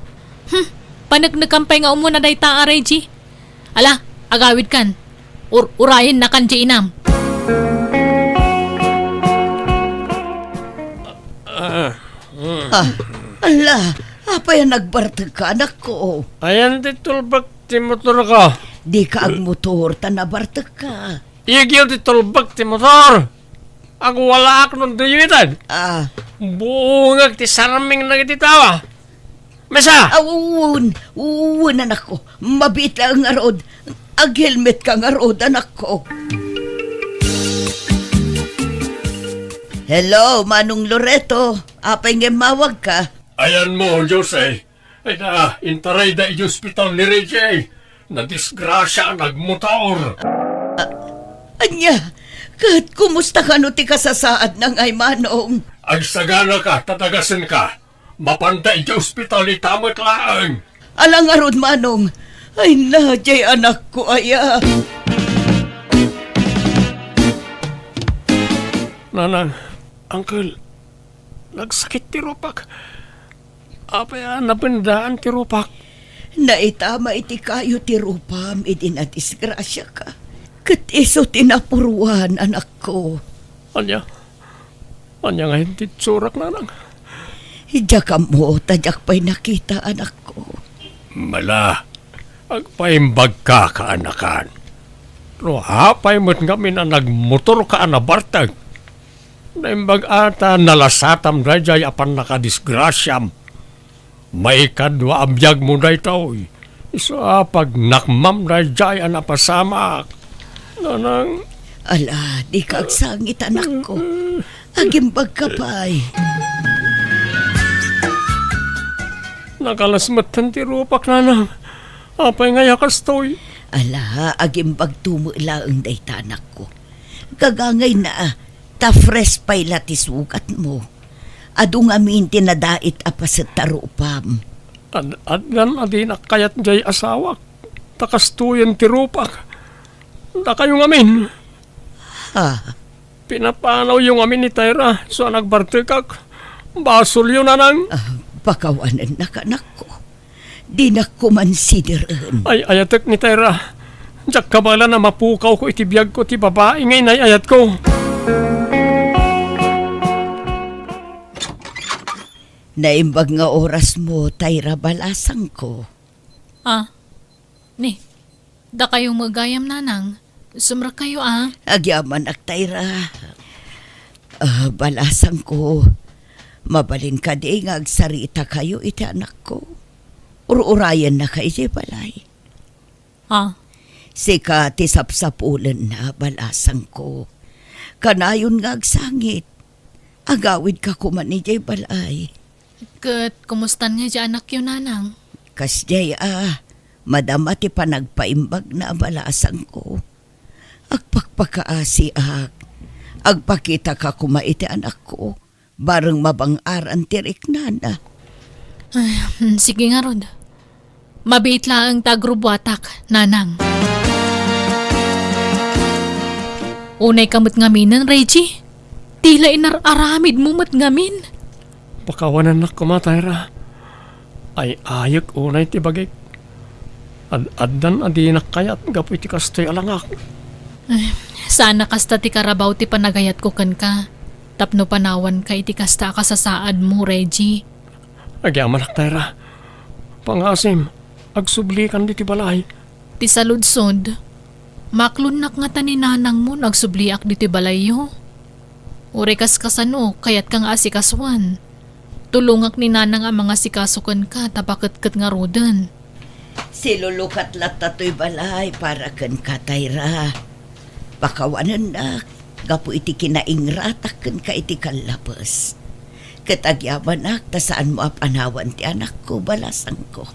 Hmm, paneknekan pay nga umuna dayta a, Reggie. Ala, agawidkan. Ur-, urayennakan diay inam. Ah, mm. Ah, ala, apay a nagbartekka, anakko? Ayan ti tulbek ti motorko. Dika agmotor ta nabartekka. Igyo ti tulbek ti motor. Agwalaak no duyuiten. Ah. Buongek ti sarming dagiti tao. Mesa! Ah, wen, wen, anakko. Mabiit laeng ngarud. Aghelmetka ngarud, anakko. Hello, Manong Loreto. Apay nga immawagka? Ayanmo, Jose. Ay na, intarayda iti ospital ni Reggie. Nadisgrasia a nagmotor. A-, ania? Ket kumusta kano ti kasasaadna ngay, Manong? Agsaganaka, ta dagasenka. Mapanda iti ospital ita met laeng. Ala ngarud, Manong. Ay na, diay anakko aya. Nanang, Uncle, nagsakit ti rupak. Apay a napendaan ti rupak? Naitama iti kayo ti rupam idi nadisgrasiaka. Ket isu ti napuruan, anakko. Ania? Ania ngayen ti itsurak, nanang? Diak ammo ta diak pay nakita, anakko. Mala, agpaimbagka, kaanakan. No apay met ngamin a nagmotorka a nabartek, naimbag a ta nalasatam daydiay a pannakadisgrasiam. Maikadua a biagmo daytoy. Isu a pagnakmam daydiay a napasamak. Nanang. Ala, dika agsangit, anakko. Agimbagka pay. Nakalas metten ti rupak, nanang. Apay ngay a kastoy? Ala, agimbagto met laeng dayta, anakko. Gagangayna, ta fresh pay la ti sugatmo. Adu ngamin ti nadait a paset ta rupam. Ad-, addan a dinak kayat diay asawak, ta kastoyen ti rupak. Dakayo ngamin. Ha? Pinapanawyo ngamin ni Tyra, isu a nagbartekak. Basolyo, nanang. Ah, pakawanennak, anakko. Dinak koma sideren. Ay-ayatek ni Tyra. Diak kabaelan a mapukawko iti biagko ti babai nga inay-ayatko. Naimbag nga orasmo, Tyra, balasangko. Ah, ni, dakayo met gayam, nanang. Sumrekkayo, a. Agyamanak, Tyra. Ah, balasangko. Mabalin kadi nga agsaritakayo iti anakko? Ur-urayennaka idiay balay. Ah. Sika ti sapsapulenna, balasangko. Kanayon nga agsangit. Agawidka koma idiay balay. Ket kumustan nga idiay anakyo, nanang? Kasdiay a, madama ti panagpaimbagna, balasangko. Agpakpakaasiak. Agpakitaka koma iti anakko. Bareng mabang-aran ti riknana. Ay, hmm, sige ngarud. Mabiit laeng ta agrubbuatak, nanang. Unayka met ngaminen, Reggie. Tila inar-aramidmo met ngamin. Pakawanennak koma, Tyra. Ay-ayek unay ti bagik. Ad-addan a dinak kayat gapu iti kastoy a langak. Ay, saan a kasta ti karabaw ti panagayatko kenka, tapno panawanka iti kasta a kasasaadmo, Reggie. Agyamanak, Tyra. Pangasim, agsublikan ditoy balay. Ti saludsod, maklonnak ngata ni nanangmo no agsubliak ditoy balayyo. Uray kaskasano, kayatka nga asikasuan. Tulongak ni nanang a mangasikaso kenka ta paketket ngaruden. Silulukat latta toy balay para kenka, Tyra. Pakawanennak gapu iti kinaingratak kenka iti kallapes. Ket agyamanak ta saanmo a panawan ti anakko, balasangko.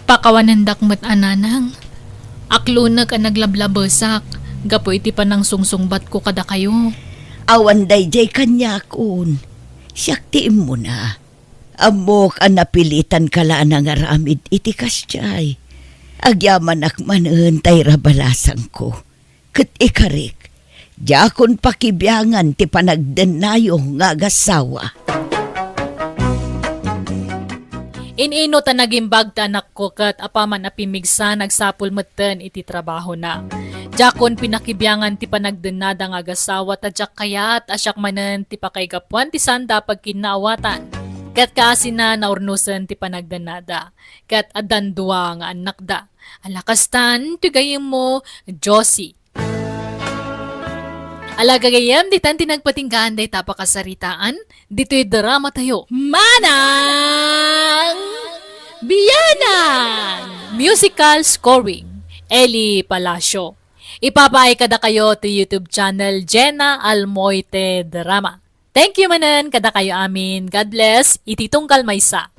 Pakawanendak met a, nanang. Aklonek a naglablabesak gapu iti panangsungsungbatko kadakayo. Awan daydiay kaniakon. Siak ti immuna. Ammok a napilitanka la a nangaramid iti kasdiay. Agyamanak manen, Tyra, balasangko. Ket ikarik, diakon pakibiangan ti panagdennayo nga agassawa. In-ino ta nagimbag ti anakko ket apaman a pimmigsa, nagsapul metten iti trabahona. Diakon pinakibiangan ti panagdennada nga agassawa ta diak kayat a siak manen ti pakaigapuan ti saanda a pagkinnaawatan. Ket kaasina, naurnosen ti panagdennada. Ket addan dua nga annakda. Ala kastan, ti gayyemmo, Josie. Ala gagayyem, ditan ti nagpatinggaan dayta a pakasaritaan, ditoy drama tayo. Manang Bianang! Musical scoring, Eli Palacio. Ipapaay kadakayo ti YouTube channel Jenna Almoite Drama. Thank you manen kadakayo amin. God bless. Iti tunggal maysa.